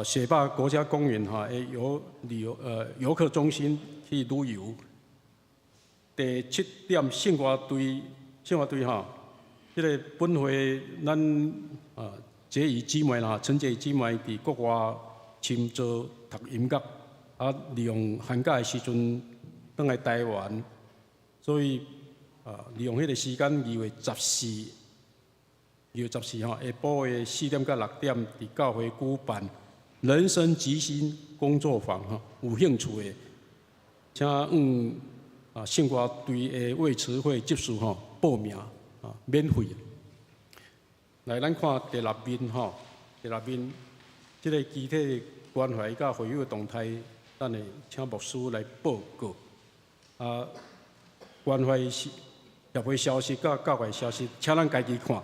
雪霸國家公園吼的遊旅遊遊客中心去旅遊。第七點，聖歌隊，聖歌隊吼，這个本會咱潔儀姊妹啦，陳潔儀姊妹佇國外深造讀音樂，利用寒假的時陣轉來台灣，所以利用彼個時間，2月14，2月14吼，下晡的4點到6點，佇教會舉辦人生即興工作坊吼，有興趣的，請向聖歌隊的衛慈會執事吼報名免費。來，咱看第六面吼，第六面這个肢體關懷佮會友動態，咱會請牧師來報告。關懷協會消息佮教會消息，請咱家己看。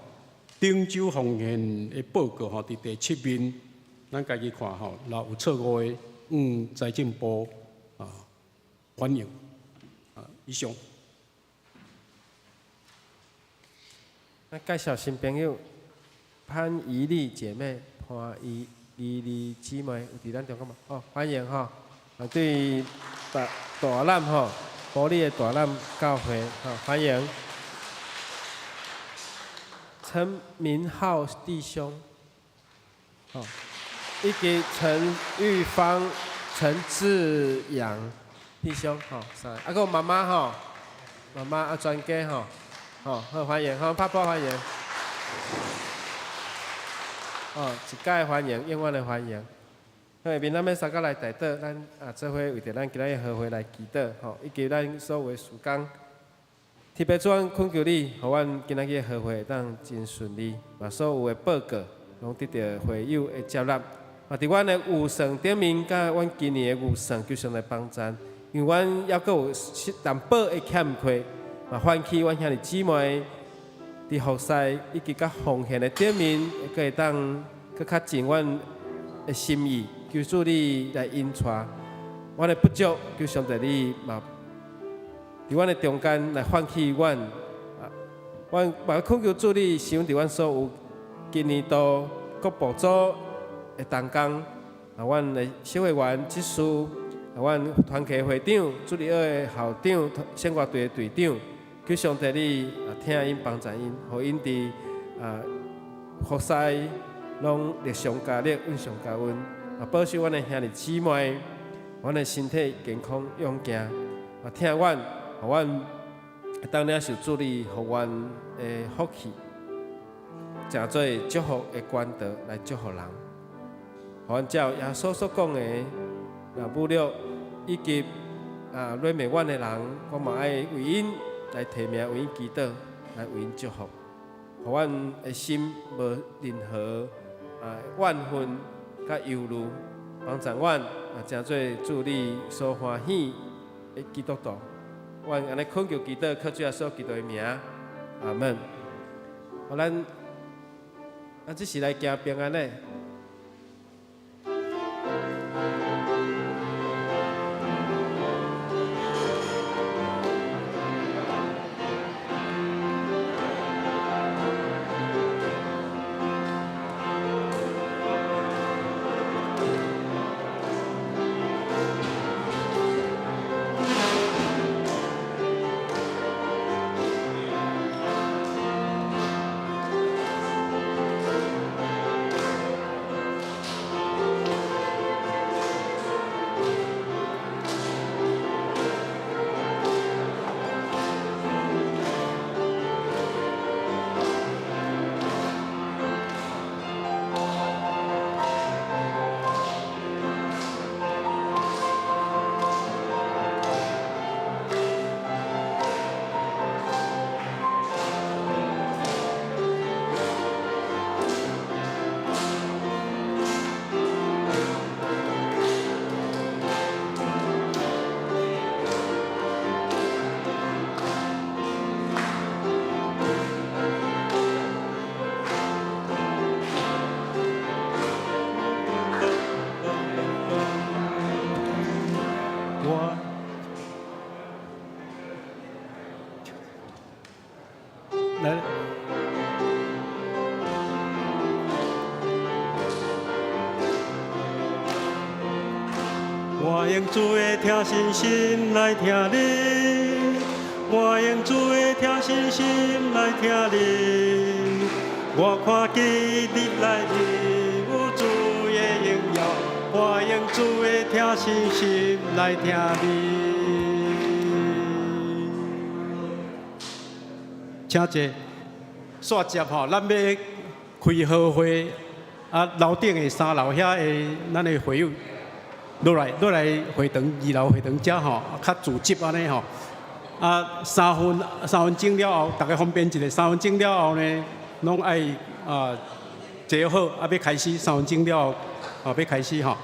頂週奉獻的報告吼，佇第七面，咱家己看吼，若有錯誤的，向財政部反映。以上。咱介紹新朋友潘怡麗姐妹、潘怡麗姊妹有佇咱中間無？哦，歡迎吼！對大大欖吼，埔里的大欖教會吼，歡迎。陳明浩弟兄，吼，以及陳玉芳、陳志陽弟兄，吼，三个，閣有媽媽吼，媽媽全家吼，吼，好歡迎，好拍鼓歡迎，哦，一概歡迎，永遠的歡迎。下面咱欲相佮來代禱，咱做伙為著咱今仔日合會來祈禱，吼，以及咱所有的事工。特別主，阮懇求你，予阮今仔日合會會當真順利，把所有的報告攏得著會友的接納。嘛，佇阮的預算頂面，佮阮今年的預算，求上帝幫贊，因為阮猶閣有淡薄的欠缺，嘛喚起阮兄弟姊妹佇服侍以及佮奉獻的頂面，閣會當閣較盡阮的心意，求主你來引帶，阮的不足，求上帝你嘛佇阮的中間來喚起阮，阮嘛懇求主你，賞賜阮所有今年度各部組的同工，阮的小會員執事，阮團契會長、主日學的校長、聖歌隊的隊長，求上帝你疼𪜶幫助𪜶，予𪜶佇服侍攏力上加力，恩上加恩。保守阮的兄弟姊妹，阮的身體健康勇健。疼阮，予阮會當領受主你予阮的福氣，成做祝福的管道來祝福人。予阮照耶穌所講的，若侮辱以及辱罵阮的人，我嘛愛為𪜶來提名，為𪜶祈禱，來為𪜶祝福。予阮的心無任何怨恨佮憂慮，幫助阮成做主你所歡喜的基督徒。阮按呢懇求祈禱，靠主耶穌基督的名，阿門。好，咱這時來行平安禮。來。我用主的疼惜心來疼你，我用主的疼惜心來疼你。我看見你內面有主的榮耀，我用主的疼惜心來疼你。請坐，煞接吼，咱欲開好會啊，樓頂的三樓遐的咱的會友落來落來會堂二樓會堂遮吼，較組織按呢吼。啊，三分鐘了後，逐家方便一下。三分鐘了後呢，攏愛啊坐好，啊欲開始。三分鐘了後，啊欲開始吼。